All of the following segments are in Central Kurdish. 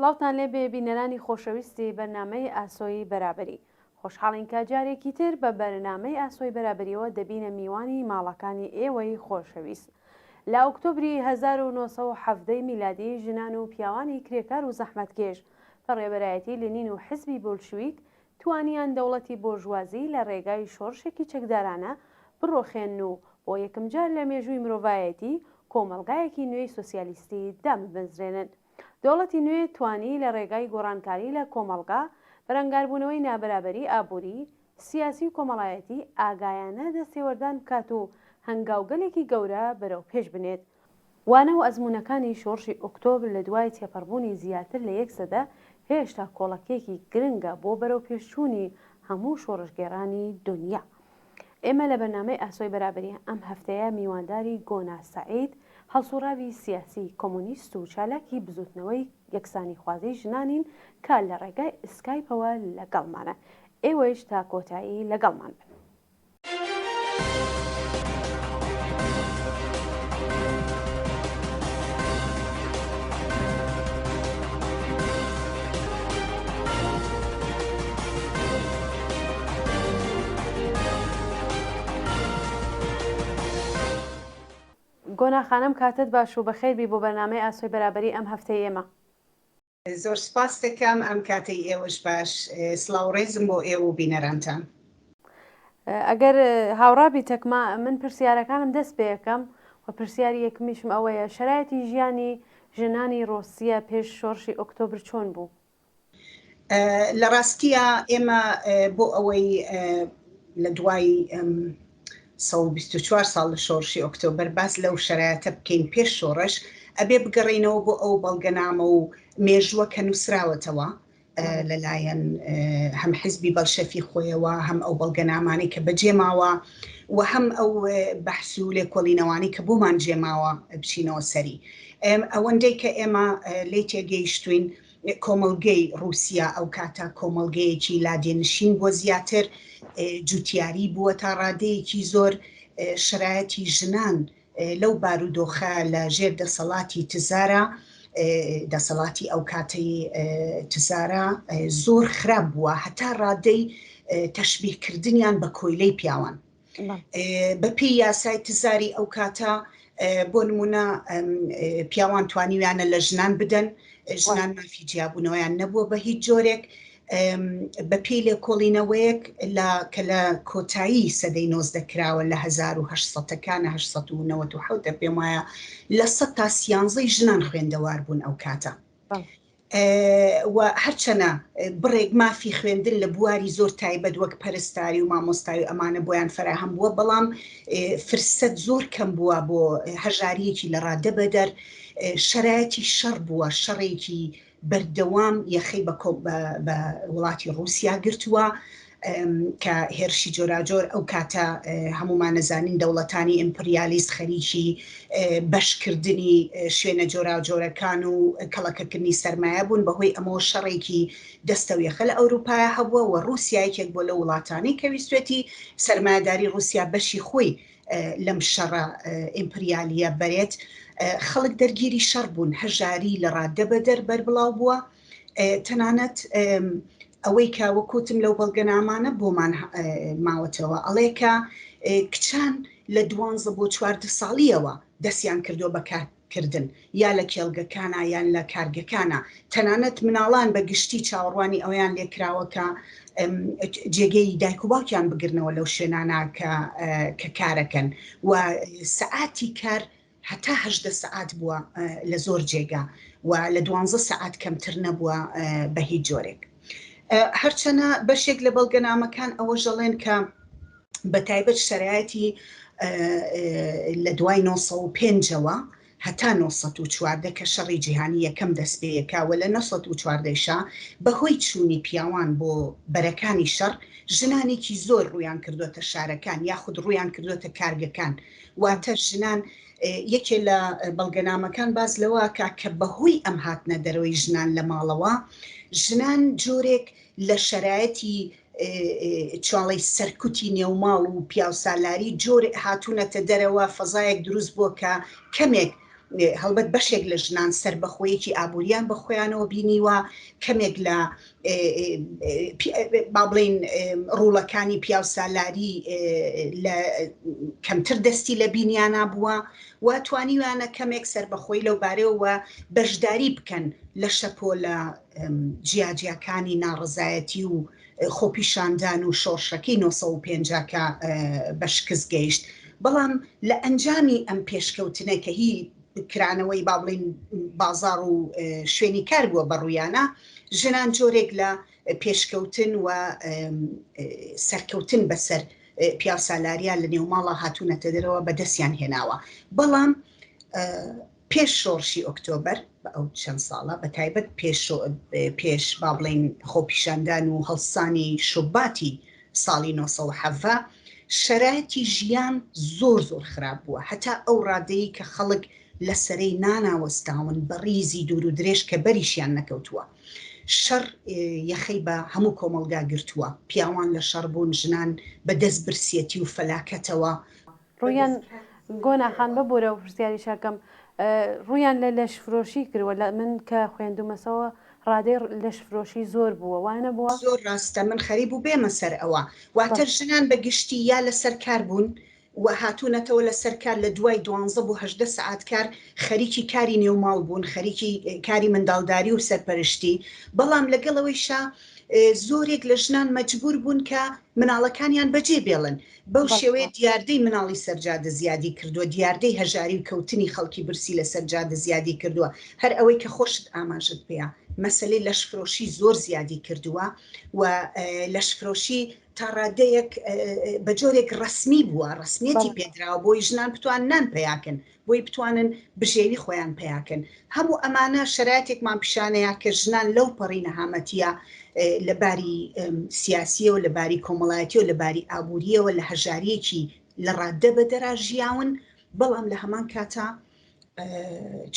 سڵاوتان لێبێ بینەرانی خۆشەویستی بەرنامەی ئاسۆی بەرابەری. خۆشحاڵین کە جارێکی تر بە بەرنامەی ئاسۆی بەرابەریەوە دەبینە میوانی ماڵەکانی ئێوەی خۆشەویست. لە ئۆکتۆبری 1917 میلادی ژنان و پیاوانی کرێکار و زەحمەتکێش بە ڕێبەرایەتی لنین و حزبی بۆلشویک توانیان دەوڵەتی بۆرژوازی لە ڕێگای شۆڕشێکی چەکدارانە بڕۆخێنن و بۆ یەکمجار لە مێژووی مرۆڤایەتی کۆمەڵگایەکی نوێی سۆسیالیستی دابمەزرێنن. دەوڵەتی نوێ توانی لە ڕێگای گۆڕانکاری لە کۆمەڵگا، بەرەنگاربوونەوەی نابەرابەری ئابووری، سیاسی و کۆمەڵایەتی ئاگایانە دەستێوەردان بکات و هەنگاوگەلێکی گەورە بەرەو پێش بنێت. وانە و ئەزموونەکانی شۆڕشی ئۆکتۆبر لە دوای تێپەڕبوونی زیاتر لە یەک سەدە هێشتا کۆڵەکەیەکی گرنگە بۆ بەرەوپێشچوونی هەموو شۆڕشگێڕانی دونیا. ئێمە لە بەرنامەی ئاسۆی بەرابەری ئەم هەفتەیە میوانداری گۆنا سەعید، هەڵسوڕاوی سیاسی، کۆمۆنیست و چالاکی بزووتنەوەی یەکسانیخوازیی ژنانین کە لە ڕێگای ئسکایپەوە لەگەڵمانە. ئێوەیش تا کۆتایی لەگەڵمان بن. گۆنا خانم کاتت باش و بەخێربی بۆ بەرنامەی ئاسۆی بەرابەری ئەم هەفتەی ئێمە. زۆر سپاست دەکەم ئەم کاتەی ئێوەش باش سڵاو ڕێزم بۆ ئێوە و بینەرانتان. ئەگەر هاوڕابی تەکما من پرسیارەکانم دەست پێەکەم و پرسیاری یەکمیشم ئەوەیە شەرایەتی ژیانی ژنانی ڕۆسیە پێش شۆڕشی ئۆکتۆبر چۆن بوو؟ لە ڕاستییا ئێمە بۆ ئەوەی لە دوای 124 ساڵ لە شۆڕشی ئۆکتۆبەر باس لەو شەرایەتە بکەین پێش شۆڕش ئەبێ بگەڕێینەوە بۆ ئەو بەڵگەنامە و مێژووە کە نووسراوەتەوە لەلایەن هەم حزبی بەلشەفی خۆیەوە هەم ئەو بەڵگەنامانەی کە بەجێ ماوە و هەم ئەو بەحس و لێکۆڵینەوانەی کە بۆمان جێماوە بچینەوە سەری ئەوەندەی کە ئێمە لی تێگەیشتوین کۆمەڵگەی ڕووسیا ئەو کاتە کۆمەڵگەیەکی لادێنشین بووە زیاتر جوتیاری بووە تا ڕادەیەکی زۆر شەرایەتی ژنان لەو بارودۆخە لە ژێر دەسەڵاتی تزارا دەسەڵاتی ئەو کاتەی تزارا زۆر خراپ بووە هەتا ڕادەی تەشبیهکردنیان بە کۆیلەی پیاوان. بەپێی یاسای تزاری ئەو کاتە بۆ نمونە پیاوان توانیویانە لە ژنان بدەن ژنان مافی جیابوونەوەیان نەبووە بە هیچ جۆرێک بە پێی لێکۆڵینەوەیەک لە کە لە کۆتایی سەدەی 19 کراوە لە 1970ەکان 1970 پێم وایە لە 100 تا سیانزەی ژنان خوێندەوار بوون ئەو کاتە. و هەرچەنە بڕێک مافی خوێندن لە بواری زۆر تایبەت وەک پەرستاری و مامۆستای و ئەمانە بۆیان فەراهەم بووە، بەڵام فرسەت زۆر کەم بووە بۆ هەژارییەکی لە ڕادە بەدەر، شەرایەتی شەڕ بووە، شەڕێکی بەردەوام یەخەی بە وڵاتی ڕووسیا گرتووە. کە هێرشی جۆراجۆر ئەو کاتە هەموومان نەزانین دەوڵەتانی ئیمپریالیست خەریکی بەشکردنی شوێنە جۆراوجۆرەکان و کەڵەکەکردنی سەرمایە بوون بەهۆی ئەمەوە شەڕێکی دەستەویەخە لە ئەوروپایە هەبووە و ڕووسیا یەکێک بۆ لە وڵاتانی کە ویستێتی سەرمایەداری ڕووسیا بەشی خۆی لەم شەڕە ئیمپریالیە بەرێت خەڵک دەرگیری شەڕ بوون هەژاری لە ڕادە بەدەر بەربڵاو بووە تەنانەت ئەوەی کە وەکوتم لەو بەڵگەنامانە بۆمان ماوەتەوە ئەڵێ کە کچان لە دوانزە بۆ چواردە ساڵیەوە دەستیان کردووە بە کارکردن یا لە کێڵگەکانە یان لە کارگەکانە تەنانەت مناڵان بە گشتی چاوەڕوانی ئەویان لێکراوە کە جێگەی دایک و باوکیان بگرنەوە لەو شوێنانە کە کە کارەکەن و سەعاتی کار هەتا 18 سەعات بووە لە زۆر جێگا و لە دوانزە سەعات کەمتر نەبووە بە هیچ جۆرێک. هەرچەنە بەشێک لە بەڵگەنامەکان ئەوە ژەڵێن کە بە تایبەت شەرایەتی لە دوای 905ەوە هەتا 914 کە شەڕی جیهانی یەکەم دەست پێیەکا و لە 914 شا بەهۆی چوونی پیاوان بۆ بەرەکانی شەڕ ژنانێکی زۆر ڕوویان کردوتە شارەکان یاخود ڕوویان کردوتە کارگەکان واتە ژنان یەکێ لە بەڵگەنامەکان باس لەوە ئەکا کە بەهۆی ئەم هاتنە دەرەوەی ژنان لە ماڵەوە ژنان جۆرێک لە شەرایەتی چاڵی سەرکوتی نێوماڵ و پیاوسالاری جۆر هاتوونەتە دەرەوە فەزایەک دروست بووە کە کەمێک. هەڵبەت بەشێک لە ژنان سەربەخۆیەکی ئابووریان بە خۆیانەوە بینیوە، کەمێک لە با بڵێین ڕوڵەکانی پیاوسالاری لە کەمتر دەستی لە بینیانا بووە و توانیویانە کەمێک سەربەخۆی لەو بارەوە بەشداری بکەن لە شەپۆلە جیاجیاکانی ناڕەزایەتی و خۆپیشاندان و شۆڕشەکەی 950 کە بە شکست گەیشت بەڵام لە ئەنجامی ئەم پێشکەوتنە کە هی کرانەوەی با بڵێین بازاڕ و شوێنی کار بووە بە ڕوویانە، ژنان جۆرێک لە پێشکەوتن و سەرکەوتن بەسەر پیاوسالاریا لە نێوماڵا هاتوونەتە دەرەوە بەدەستیان هێناوە. بەڵام پێش شۆڕشی ئۆکتۆبەر بە ئەو چەند ساڵە بە تایبەت پێش پێش با بڵێین خۆپیشاندان و هەڵسانی شوباتی ساڵی 1970 شەرایتی ژیان زۆر زۆر خراپ بووە هەتا ئەو ڕادەی کە خەڵک لە سەرەی نانا وەستاون بە ڕیزی دوور و درێژ کە بەریشیان نەکەوتووە. شەڕ یەخەی بە هەموو کۆمەڵگا گرتووە. پیاوان لە شەڕ بوون، ژنان بە دەست برسیەتی و فەلاکەتەوە. ڕوویان گۆنا خان ببورە و پرسیاریش ئەکەم ڕوویان لە لەشفرۆشی کردوە لە من کە خوێندومەسەوە ڕادەی لەشفرۆشی زۆر بووە وا نەبووە؟ زۆر ڕاستە من خەریک بوو بێمە سەر ئەوە. واتە ژنان بە گشتی یا لەسەر کار بوون و هاتوونەتەوە لەسەر کار لە دوای دوانزە بۆ 18 سەعات کار خەریکی کاری نێوماڵ بوون خەریکی کاری منداڵداری و سەرپەرشتی بەڵام لەگەڵ ئەوەیشا زۆرێک لە ژنان مەجبور بوون کە مناڵەکانیان بەجێ بێڵن بەو شێوەیە دیاردەی مناڵی سەر جادە زیادی کردووە، دیاردەی هەژاری و کەوتنی خەڵکی برسی لەسەر جادە زیادی کردووە، هەر ئەوەی کە خۆشت ئاماژەت پێیا مەسەلەی لەشفرۆشی زۆر زیادی کردووە و لەشفرۆشی تا ڕادەیەک بە جۆرێک ڕەسمی بووە، ڕەسمیەتی پێدراوە بۆی ژنان بتوان نان پەیاکەن، بۆی بتوانن بژێوی خۆیان پەیاکەن. هەموو ئەمانە شەرایتێکمان پیشانەیا کە ژنان لەو پەڕی نەهامەتیە لە باری سیاسیەوە، لە باری کۆمەڵایەتیەوە، لە باری ئابووریەوە لە هەژاریەکی لە ڕاددە بەدەرا ژیاون، بەڵام لە هەمان کاتا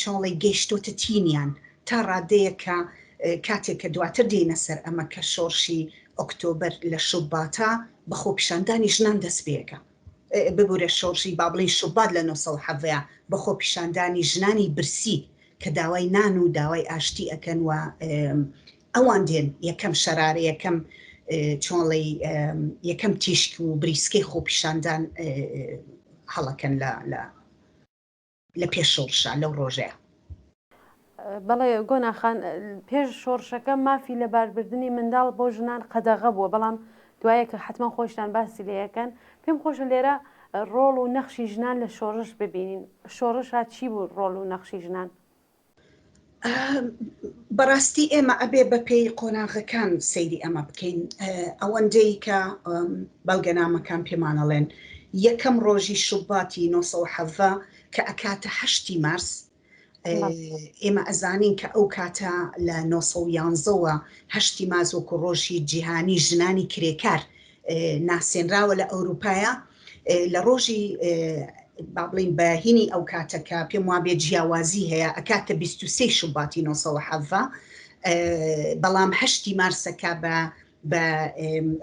چۆڵی گەیشتۆتە تینیان تا ڕادەیەک کە کاتێک کە دواتر دێینە سەر ئەمە کە شۆڕشی ئۆکتۆبەر لە شوباتا بە خۆپیشاندانی ژنان دەست پێکا. ببورە شۆڕشی با بڵێین شوبات لە 917 بە خۆپیشاندانی ژنانی برسی کە داوای نان و داوای ئاشتی ئەکەن و ئەوان دێن یەکەم شەرارە یەکەم چۆڵی یەکەم تیشک و بریسکەی خۆپیشاندان هەڵەکەن لە لە لە پێش شۆڕشا لەو ڕۆژەیا. بەڵێ گۆنا خان، پێش شۆڕشەکە مافی لەباربردنی منداڵ بۆ ژنان قەدەغە بووە، بەڵام دوایە کە حەتمەن خۆیشتان باسی لێ ئەکەن، پێم خۆشە لێرە ڕۆڵ و نەخشی ژنان لە شۆڕش ببینین، شۆڕشا چی بوو ڕۆڵ و نەخشی ژنان؟ بەڕاستی ئێمە ئەبێ بە پێی قۆناغەکان سەیری ئەمە بکەین ئەوەندەی کە بەڵگەنامەکان پێمانەڵێن یەکەم ڕۆژی شوباتی 1970 کە ئەکاتە هەشتی مارس ئێمە ئەزانین کە ئەو کاتە لە 1970ەوە هەشتی مارس وەکو ڕۆژی جیهانی ژنانی کرێکار ناسێنراوە لە ئەوروپایە لە ڕۆژی با بڵین بە هینی ئەو کاتە کە پێم وابێ جیاوازی هەیە ئەکاتە 23 شوباتی 1970 بەڵام هەشتی مارسەکە بە بە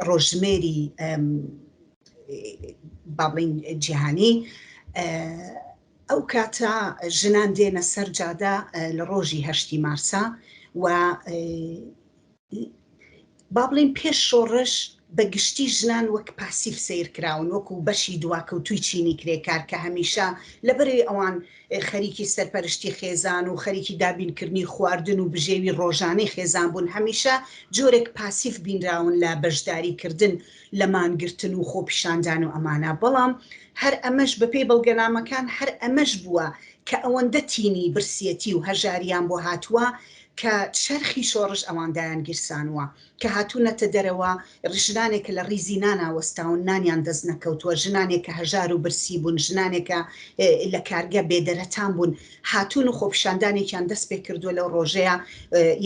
ڕۆژمێری با بڵین جیهانی ئەو کاتە ژنان دێنە سەر جادە لە ڕۆژی هەشتی مارسا و با بڵێین پێش شۆڕش بە گشتی ژنان وەک پاسیڤ سەیر کراون، وەکو بەشی دواکەوتووی چینی کرێکار کە هەمیشە لەبەرەی ئەوان خەریکی سەرپەرشتی خێزان و خەریکی دابینکردنی خواردن و بژێوی ڕۆژانەی خێزان بوون، هەمیشە جۆرێک پاسیڤ بینراون لە بەشداریکردن لە مانگرتن و خۆپیشاندان و ئەمانە، بەڵام هەر ئەمەش بەپێی بەڵگەنامەکان هەر ئەمەش بووە کە ئەوەندە تینی برسیەتی و هەژاریان بۆ هاتووە کە چەرخی شۆڕش ئەوان دایان گیرسانووە، کە هاتوونەتە دەرەوە، ژنانێک کە لە ڕیزی نانا وەستاون، نانیان دەست نەکەوتووە، ژنانێک کە هەژار و برسی بوون، ژنانێک کە لە کارگە بێدەرەتان بوون، هاتوون و خۆپیشاندانێکیان دەست پێ کردووە لەو ڕۆژەیا،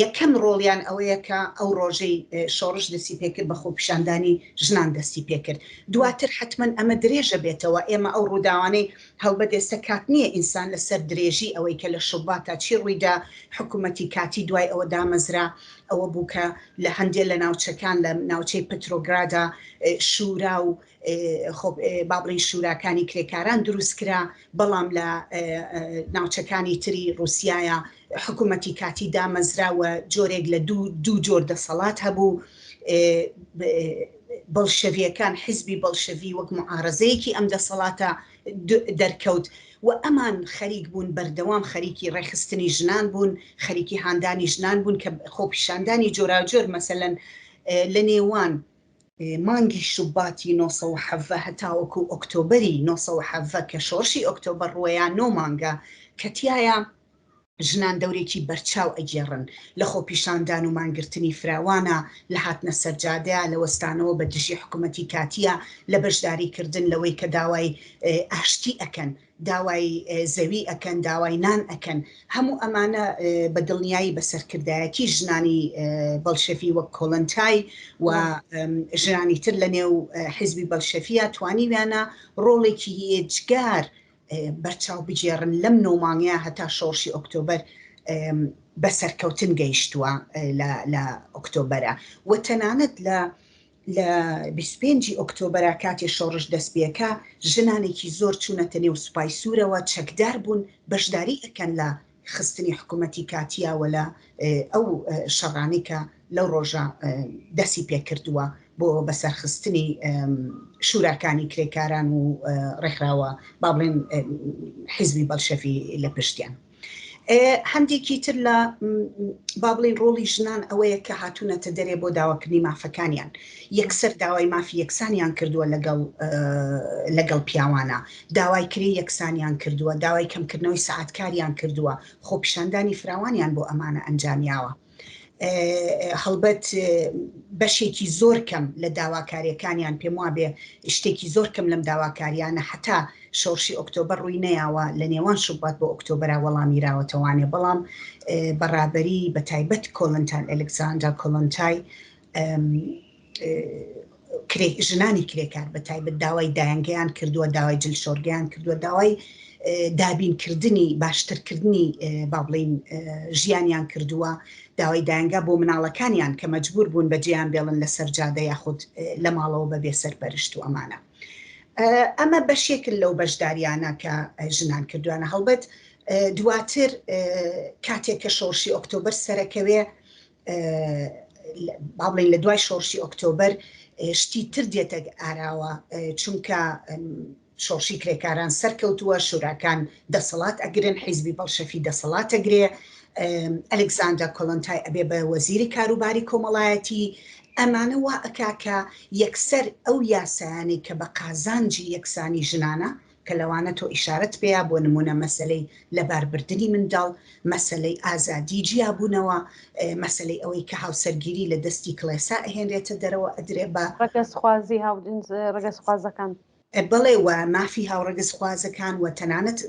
یەکەم ڕۆڵیان ئەوەیە کە ئەو ڕۆژەی شۆڕش دەستی پێ کرد بە خۆپیشاندانی ژنان دەستی پێ کرد. دواتر حەتمەن ئەمە درێژە بێتەوە، ئێمە ئەو ڕووداوانەی هەڵبەت ئێستا کات نییە ئینسان لەسەر درێژی ئەوەی کە لە شوباتا چی ڕوویدا، حکومەتی کاتی. کاتی دوای ئەوە دامەزرا ئەوە بوو کە لە هەندێ لە ناوچەکان لە ناوچەی پترۆگرادا شورا و با بڵێین شوراکانی کرێکاران دروست کرا، بەڵام لە ناوچەکانی تری ڕوسیایا حکوومەتی کاتی دامەزرا و جۆرێک لە دوو جۆر دەسەڵات هەبوو. بەڵشەڤیەکان، حیزبی بەڵشەڤی وەک موعارەزەیەکی ئەم دەسەڵاتە دەرکەوت و ئەمان خەریک بوون بەردەوام خەریکی ڕێکخستنی ژنان بوون، خەریکی هاندانی ژنان بوون کە خۆپیشاندانی جۆراوجۆر مەسەلەن لە نێوان مانگی شوباتی 917 هەتاوەکو ئۆکتۆبەری 917 کە شۆڕشی ئۆکتۆبەر ڕوەیا نۆ مانگە کە تیایا ژنان دەورێکی بەرچاو ئەگێڕن لە خۆپیشاندان و مانگرتنی فراوانە، لە هاتنە سەر جادەیا، لە وەستانەوە بە دژی حکومەتی کاتییا، لە بەشداری کردن لەوەی کە داوای ئاشتی ئەکەن، داوای زەوی ئەکەن، داوای نان ئەکەن. هەموو ئەمانە بە دڵنیایی بە سەرکردایەتی ژنانی بەڵشەفی وەک کۆڵنتای و ژنانی تر لە نێو حیزبی بەڵشەفییا توانیویانە ڕۆڵێکی یەجگار بەرچاو بگێڕن لەم نۆ مانگەیا هەتا شۆڕشی ئۆکتۆبەر بە سەرکەوتن گەیشتووە لە ئۆکتۆبەرە و تەنانەت لە لە 25 ئۆکتۆبەرا کاتێ شۆڕش دەست پێکا ژنانێکی زۆر چوونەتە نێو سوپای سوورەوە چەکدار بوون بەشداری ئەکەن لە خستنی حکوومەتی کاتیا و لە ئەو شەڕانەی کە لەو ڕۆژە دەسی پێکردووە بۆ بەسەرخستنی شوراکانی کرێکاران و ڕێکخراوە با بڵێن حیزبی بەڵشەفی لە پشتیان. هەندێکی تر لە با بڵین ڕۆڵی ژنان ئەوەیە کە هاتوونەتە دەرێ بۆ داواکردنی مافەکانیان یەکسەر داوای مافی یەکسانیان کردووە لەگەڵ لەگەڵ پیاوانە داوای کرێی یەکسانیان کردووە داوای کەمکردنەوەی سەعاتکاریان کردووە خۆپیشاندانی فراوانیان بۆ ئەمانە ئەنجامیاوە هەڵبەت بەشێکی زۆر کەم لە داواکاریەکانیان پێم وابێ شتێکی زۆر کەم لەم داواکاریانە حتا شۆڕشی ئۆکتۆبەر ڕووی نەیاوە لە نێوان شوبات بۆ ئۆکتۆبەرا وەڵامی راوەتەوانێ بەڵام بەڕابەری بە تایبەت کۆلنتان ئەلکساندا کۆلنتای ژنانی کرێکار بە تایبەت داوای دایەنگەیان کردووە، داوای جلشۆرگەیان کردووە، داوای دابینکردنی باشترکردنی با بڵین ژیانیان کردووە، داوای دایەنگا بۆ مناڵەکانیان کە مەجبور بوون بەجێیان بێڵن لەسەر جادە یاخود لە ماڵەوە بەبێ سەرپەرشت و ئەمانە. ئەمە بەشێکن لەو بەشداریانە کە ژنان کردویانە. هەڵبەت دواتر کاتێک کە شۆڕشی ئۆکتۆبەر سەرەکەوێ با بڵێین لە دوای شۆڕشی ئۆکتۆبەر شتی تر دێتە ئاراوە چونکە شۆڕشی کرێکاران سەرکەوتووە شوراکان دەسەڵات ئەگرن حیزبی بەڵشەفی دەسەڵات ئەگرێ ئەلکزاندا کۆلۆنتای ئەبێ بە وەزیری کاروباری کۆمەڵایەتی ئەمانە وا ئەکا کە یەکسەر ئەو یاسایانەی کە بە قازانجی یەکسانی ژنانە کە لەوانە تۆ ئیشارەت پێیا بۆ نموونە مەسەلەی لەباربردنی منداڵ، مەسەلەی ئازادی جیابوونەوە، مەسەلەی ئەوەی کە هاوسەرگیری لە دەستی کڵێسا ئەهێنرێتە دەرەوە ئەدرێ بە. ڕەگەزخوازی هاوجنس ڕەگەزخوازەکان. بەڵێ و مافی هاوڕەگەزخوازەکان و تەنانەت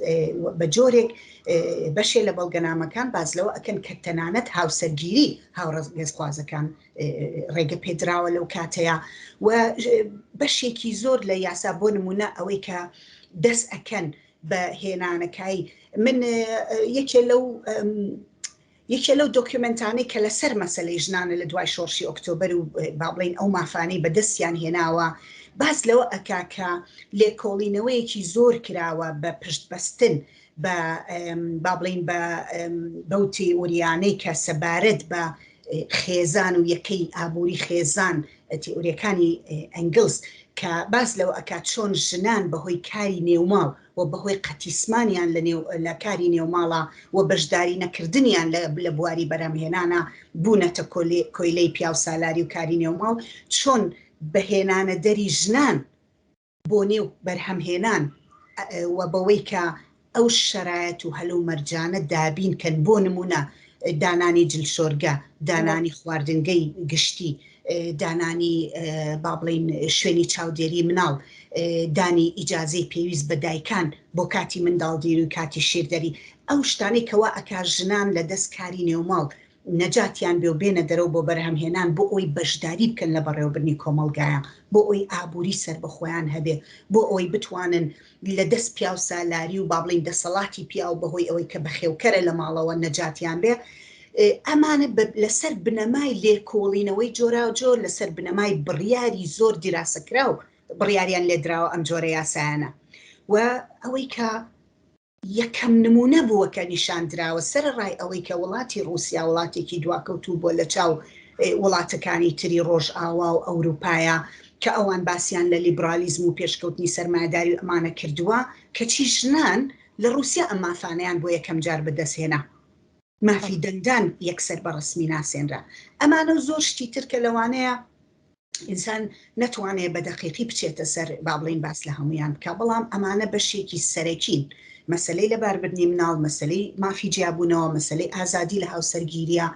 بە جۆرێک بەشێ لە بەڵگەنامەکان باس لەوە ئەکەن کە تەنانەت هاوسەرگیری هاوڕەگەزخوازەکان ڕێگە پێدراوە لەو کاتەیە و بەشێکی زۆر لە یاسا بۆ نمونە ئەوەی کە دەست ئەکەن بە هێنانەکای من یەکێ لەو یەکێ لەو دۆکیومنتانەی کە لەسەر مەسلەی ژنانە لە دوای شۆڕشی ئۆکتۆبەر و با بڵین ئەو مافانەی بەدەستیان هێناوە باس لەوە ئەکا کە لێکۆڵینەوەیەکی زۆر کراوە بە پشت بەستن بە با بڵین بە بەو تێئوریانەی کە سەبارەت بە خێزان و یەکەی ئابووری خێزان، تیئوریەکانی ئەنگڵس کە باس لەوە ئەکات چۆن ژنان بەهۆی کاری نێوماڵ و بەهۆی قەتیسمانیان لە نێو لە کاری نێوماڵا و بەشداری نەکردنیان لە لە بواری بەرهەمهێنانا بوونەتە کۆیلەی پیاوسالاری و کاری نێوماڵ چۆن بە هێنانەدەری ژنان بۆ نێو بەرهەمهێنان و بەوەی کە ئەو شەرایەت و هەلومەرجانە دابین کەن بۆ نمونە دانانی جلشۆرگە، دانانی خواردنگەی گشتی، دانانی با بڵێین شوێنی چاودێری مناڵ، دانی ئیجازەی پێویست بە دایکان بۆ کاتی منداڵدیری و کاتی شیردەری، ئەو شتانەی کە وا ئەکا ژنان لە دەست کاری نێوماڵ نەجاتیان بێ و بێنە دەرەوە بۆ بەرهەمهێنان بۆ ئەوەی بەشداری بکەن لە بەڕێوەبردنی کۆمەڵگایە، بۆ ئەوەی ئابووری سەربەخۆیان هەبێ، بۆ ئەوەی بتوانن لە دەست پیاوسالاری و با بڵێین دەسەڵاتی پیاو بەهۆی ئەوەی کە بەخێوکەرە لە ماڵەوە نەجاتیان بێ. ئەمانە لەسەر بنەمای لێکۆڵینەوەی جۆراوجۆر، لەسەر بنەمای بڕیاری زۆر دیراسەکراو بڕیاریان لێدراوە ئەم جۆرە یاسایانە و ئەوەی کە یەکەم نمونە بووە کە نیشان دراوە سەرەڕای ئەوەی کە وڵاتی ڕووسیا وڵاتێکی دواکەوتوو بووە لە چاو وڵاتەکانی تری ڕۆژئاوا و ئەوروپایە کە ئەوان باسیان لە لیبرالیزم و پێشکەوتنی سەرمایەداری و ئەمانە کردووە کەچی ژنان لە ڕووسیا ئەم مافانەیان بۆ یەکەم جار بەدەست هێنا. مافی دەنگدان یەکسەر بە ڕەسمی ناسێنرا. ئەمانە و زۆر شتی تر کە لەوانەیە ئینسان نەتوانێ بە دەقیقی بچێتە سەر با بڵێین باس لە هەموویان بکا، بەڵام ئەمانە بەشێکی سەرەکین. مەسەلەی لەباربردنی مناڵ، مەسەلەی مافی جیابوونەوە، مەسەلەی ئازادی لە هاوسەرگیرییە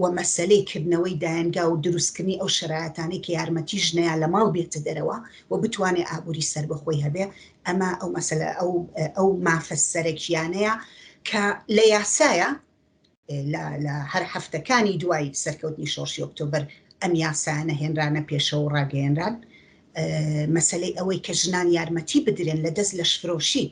و مەسەلەی کردنەوەی دایەنگا و دروستکردنی ئەو شەرایەتانەی کە یارمەتی ژنەیە لە ماڵ بێتە دەرەوە و بتوانێ ئابووری سەربەخۆی هەبێ، ئەمە ئەو مەسەلە ئەو ئەو مافە سەرەکیانەیە کە لە یاسایە لە هەر هەفتەکانی دوای سەرکەوتنی شۆڕشی ئۆکتۆبەر ئەم یاسایانە هێنرانە پێشەوە و ڕاگەیەنران. مەسەلەی ئەوەی کە ژنان یارمەتی بدرێن لە دەست لەشفرۆشی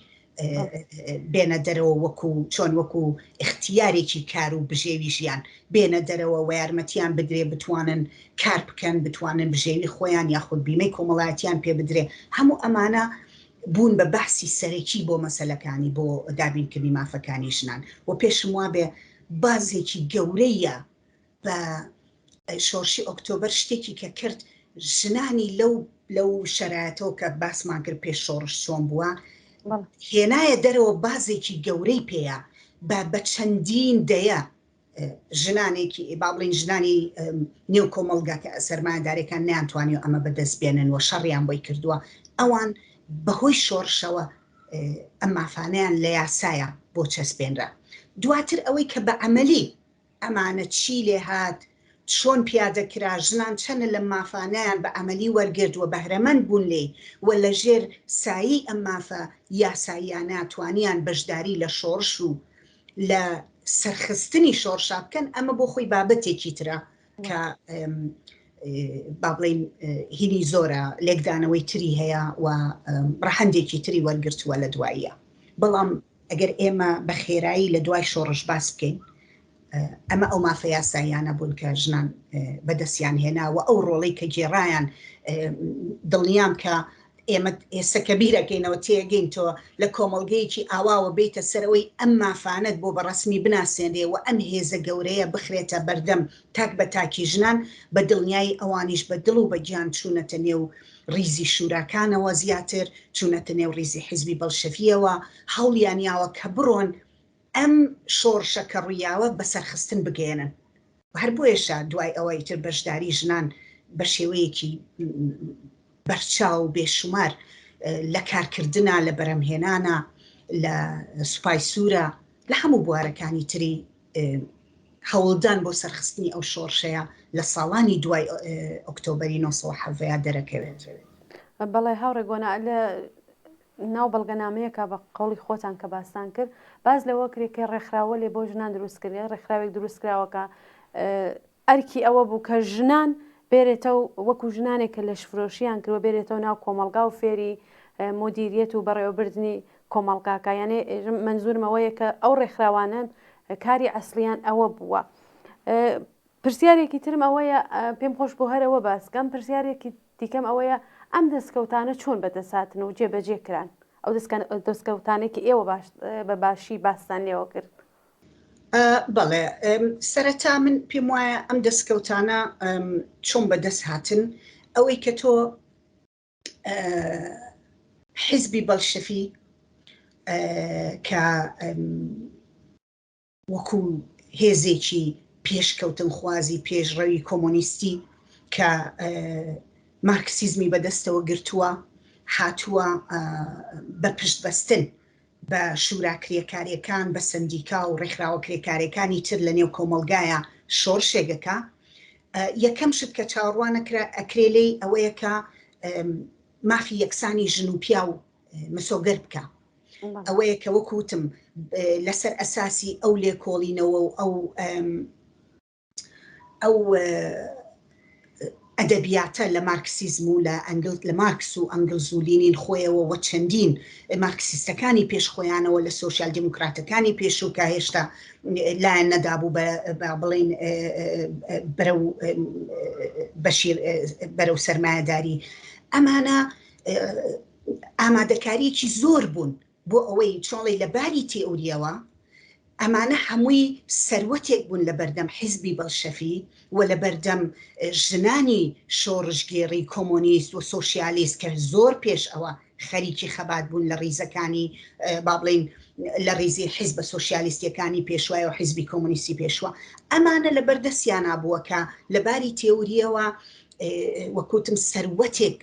بێنە دەرەوە وەکو چۆن وەکو ئیختیارێکی کار و بژێوی ژیان بێنە دەرەوە و یارمەتیان بدرێ بتوانن کار بکەن بتوانن بژێوی خۆیان یاخود بیمەی کۆمەڵایەتیان پێ بدرێ هەموو ئەمانە بوون بە بەحسی سەرەکی بۆ مەسەلەکانی بۆ دابینکردنی مافەکانی ژنان و پێشم وابێ بازێکی گەورەیە بە شۆڕشی ئۆکتۆبەر شتێکی کە کرد ژنانی لەو لەو شەرایەتەوە کە باسمان کرد پێش شۆڕش چۆن بووە هێنایە دەرەوە بازێکی گەورەی پێیە بە بە چەندین دەیە ژنانێکی با بڵین ژنانی نێو کۆمەڵگا کە سەرمایەدارەکان نیانتوانی ئەمە بەدەست بێنن و شەڕیان بۆی کردووە ئەوان بەهۆی شۆڕشەوە ئەم مافانیان لە یاسایە بۆ چەسپێنرا دواتر ئەوەی کە بە عملی ئەمانە چی لێهات، چۆن پیادە کرا، ژنان چەنە لەم مافانەیان بە عەمەلی وەرگرت و بەهرەمەند بوون لێی و لە ژێر سایەی ئەم مافە یاساییانە توانیان بەشداری لە شۆڕش و لە سەرخستنی شۆڕشا بکەن، ئەمە بۆ خۆی بابەتێکی ترە کە با بڵێین هینی زۆرە، لێکدانەوەی تری هەیە و ڕەهەندێکی تری وەرگرتووە لە دواییە. بەڵام ئەگەر ئێمە بە خێرایی لە دوای شۆڕش باس بکەین، ئەمە ئەو مافە یاساییانە بوون کە ژنان بەدەستیان هێنا و ئەو ڕۆڵەی کە گێڕایان، دڵنیام کە ئێمە ئێستا کە بیرەکەینەوە تێگەین تۆ لە کۆمەڵگەیەکی ئاواوە بێیتە سەرەوەی ئەم مافانەت بۆ بە ڕەسمی بناسێنرێ و ئەم هێزە گەورەیە بخرێتە بەردەم تاک بە تاکی ژنان، بە دڵنیایی ئەوانیش بە دڵ و بە گیان چوونەتە نێو ڕیزی شوراکانەوە زیاتر چوونەتە نێو ڕیزی حیزبی بەڵشەفییەوە، هەوڵیان یاوە کە بڕۆن ئەم شۆڕشە کە ڕوویاوە بە سەرخستن بگەیەنن و هەر بۆیەشە دوای ئەوە ئیتر بەشداری ژنان بە شێوەیەکی بەرچاو و بێشومار لە کارکردنا، لە بەرهەمهێنانا، لە سوپای سوورا، لە هەموو بوارەکانی تری هەوڵدان بۆ سەرخستنی ئەو شۆڕشەیە لە ساڵانی دوای ئۆکتۆبەری 1970 دەرەکەوێت. بەڵێ هاوڕێ گۆنا لە ناو بەڵگەنامەیەکە بە قەوڵی خۆتان کە باستان کرد باس لەوە کرێ کە ڕێکخراوەلێ بۆ ژنان دروست کرد ڕێکخراوێک دروست کراوە کە ئەرکی ئەوە بوو کە ژنان بێرێتەوە وەکو ژنانێک کە لەشفرۆشیان کردوە بێرێتەوە ناو کۆمەڵگا و فێری مدیریەت و بەڕێوەبردنی کۆمەڵگاکە یانێ مەنزورم ئەوەیە کە ئەو ڕێکخراوانەن کاری ئەسڵیان ئەوە بووە. پرسیارێکی ترم ئەوەیە پێم خۆش بۆ هەرەوە باسکەم پرسیارێکی دیکەم ئەوەیە ئەم دەستکەوتانە چۆن بەدەستهاتن و جێبەجێ کران ئەو دەستکەوتانێکی ئێوە باش بە باشی باستان لێوە کرد بەڵێ سەرەتا من پێم وایە ئەم دەستکەوتانە چۆن بەدەست هاتن ئەوەی کە تۆ حیزبی بەلشەفی کە وەکو هێزێکی پێشکەوتنخوازی پێشڕەوی کۆمۆنیستی کە مارکسیزمی بەدەستەوە گرتووە هاتووە بە پشتبەستن بە شورا کرێکاریەکان، بە سەندیکا و ڕێکخراوە کرێکاریەکانی تر لە نێو کۆمەڵگایا شۆڕشێک ئەکا. یەکەم شت کە چاوەڕوان ئەکرا ئەکرێ لێی ئەوەیە کە مافی یەکسانی ژن و پیاو مسۆگەر بکا. ئەوەیە کە وەکو وتم لەسەر ئەساسی ئەو لێکۆڵینەوە و ئەو ئەو. ئەدەبیاتە لە مارکسیزم و لە ئەنگل لە مارکس و ئەنگلز و لینین خۆیەوە وە چەندین مارکسیستەکانی پێش خۆیانەوە لە سۆسیال دیموکراتەکانی پێشوو کە هێشتا لایەن نەدابوو بە با بڵێین بەرەو بەشیر بەرەو سەرمایەداری ئەمانە ئامادەکاریەکی زۆر بوون بۆ ئەوەی چۆڵی لە باری تێئوریەوە ئەمانە هەمووی سەروەتێک بوون لە بەردەم حیزبی بەڵشەفی و لە بەردەم ژنانی شۆڕشگێڕی کۆمۆنیست و سۆشیالیست کە زۆر پێش ئەوە خەریکی خەبات بوون لە ڕیزەکانی با بڵێین لە ڕیزی حیزبە سۆشیالیستیەکانی پێشوای و حیزبی کۆمۆنیستی پێشوا ئەمانە لە بەردەستیانا بووە کە لە باری تێوریەوە وەکوتم سەروەتێک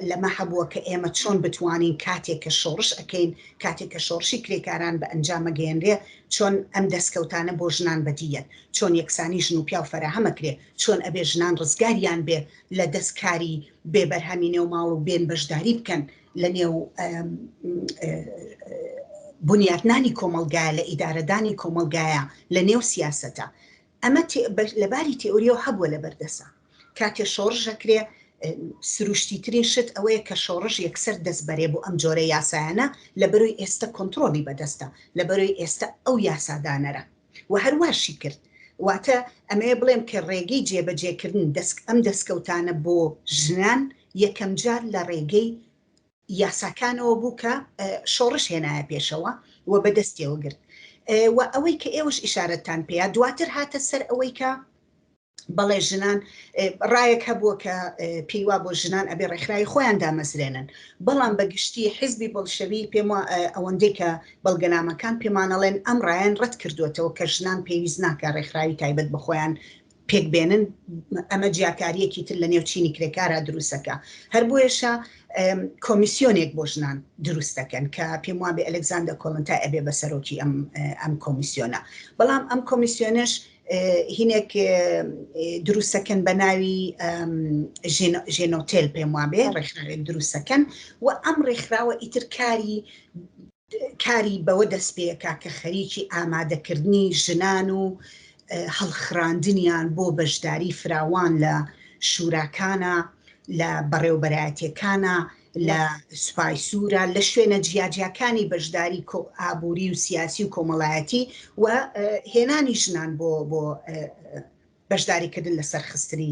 لەمە هەبووە کە ئێمە چۆن بتوانین کاتێک کە شۆڕش ئەکەین، کاتێک کە شۆڕشی کرێکاران بە ئەنجام ئەگەیەنرێ، چۆن ئەم دەسکەوتانە بۆ ژنان بەدی یەت، چۆن یەکسانی ژن و پیاو فەراهەم ئەکرێ، چۆن ئەبێ ژنان ڕزگاریان بێ لە دەست کاری بێ بەرهەمی نێو ماڵ و بێن بەشداری بکەن لە نێو بنیاتنانی کۆمەڵگایە، لە ئیدارەدانی کۆمەڵگایە، لە نێو سیاسەتە. ئەمە لە باری تێئوریەوە هەبووە لە بەردەسا. کاتێ شۆڕش ئەکرێ سروشتیترین شت ئەوەیە کە شۆڕش یەکسەر دەست بەرێ بۆ ئەم جۆرە یاسایانە لەبەرۆی ئێستە کۆنتڕۆڵی بەدەستە لەبەرۆی ئێستە ئەو یاسادانەرە و هەرواشی کرد واتە ئەمەوێ بڵێم کە ڕێگەی جێبەجێکردن دەست ئەم دەستکەوتانە بۆ ژنان یەکەمجار لە ڕێگەی یاساکانەوە بوو کە شۆڕش هێنایە پێشەوە و بەدەستیەوە گرت و ئەوەی کە ئێوەش ئیشارەتتان پێیا دواتر هاتە سەر ئەوەی کە بەڵێ ژنان ڕایەک هەبووە کە پێی وا بۆ ژنان ئەبێ ڕێکخراوی خۆیان دامەزرێنن بەڵام بە گشتی حیزبی بۆلشەوی پێم ئەوەندەی کە بەڵگەنامەکان پێمانەڵێن ئەم ڕایان ڕەت کردوێتەوە کە ژنان پێویست ناکە ڕێکخراوی تایبەت بە خۆیان پێک بێنن ئەمە جیاکاریەکی تر لە نێو چینی کرێکارا دروستەکە هەر بۆیەشە کۆمیسیۆنێک بۆ ژنان دروست دەکەن کە پێم وابێ ئەلکزاندە کۆلنتای ئەبێ بە سەرۆکی ئەم ئەم کۆمیسیۆنە بەڵام ئەم کۆمیسیۆنش هینێک دروستەکەن بە ناوی ژێنۆتێل پێم وابێ ڕێکخراوێک دروستەکەن و ئەم ڕێکخراوە ئیتر کاری کاری بەوە دەست پێکا کە خەریکی ئامادەکردنی ژنان و هەڵخراندنیان بۆ بەشداری فراوان لە شوراکانە لە بەڕێوبەرایەتیەکانە لە سوپای سوورە لە شوێنە جیاجیاکانی بەشداری ئابووری و سیاسی و کۆمەڵایەتی و هێنانی ژنان بۆ بۆ بەشداریکردن لە سەرخستنی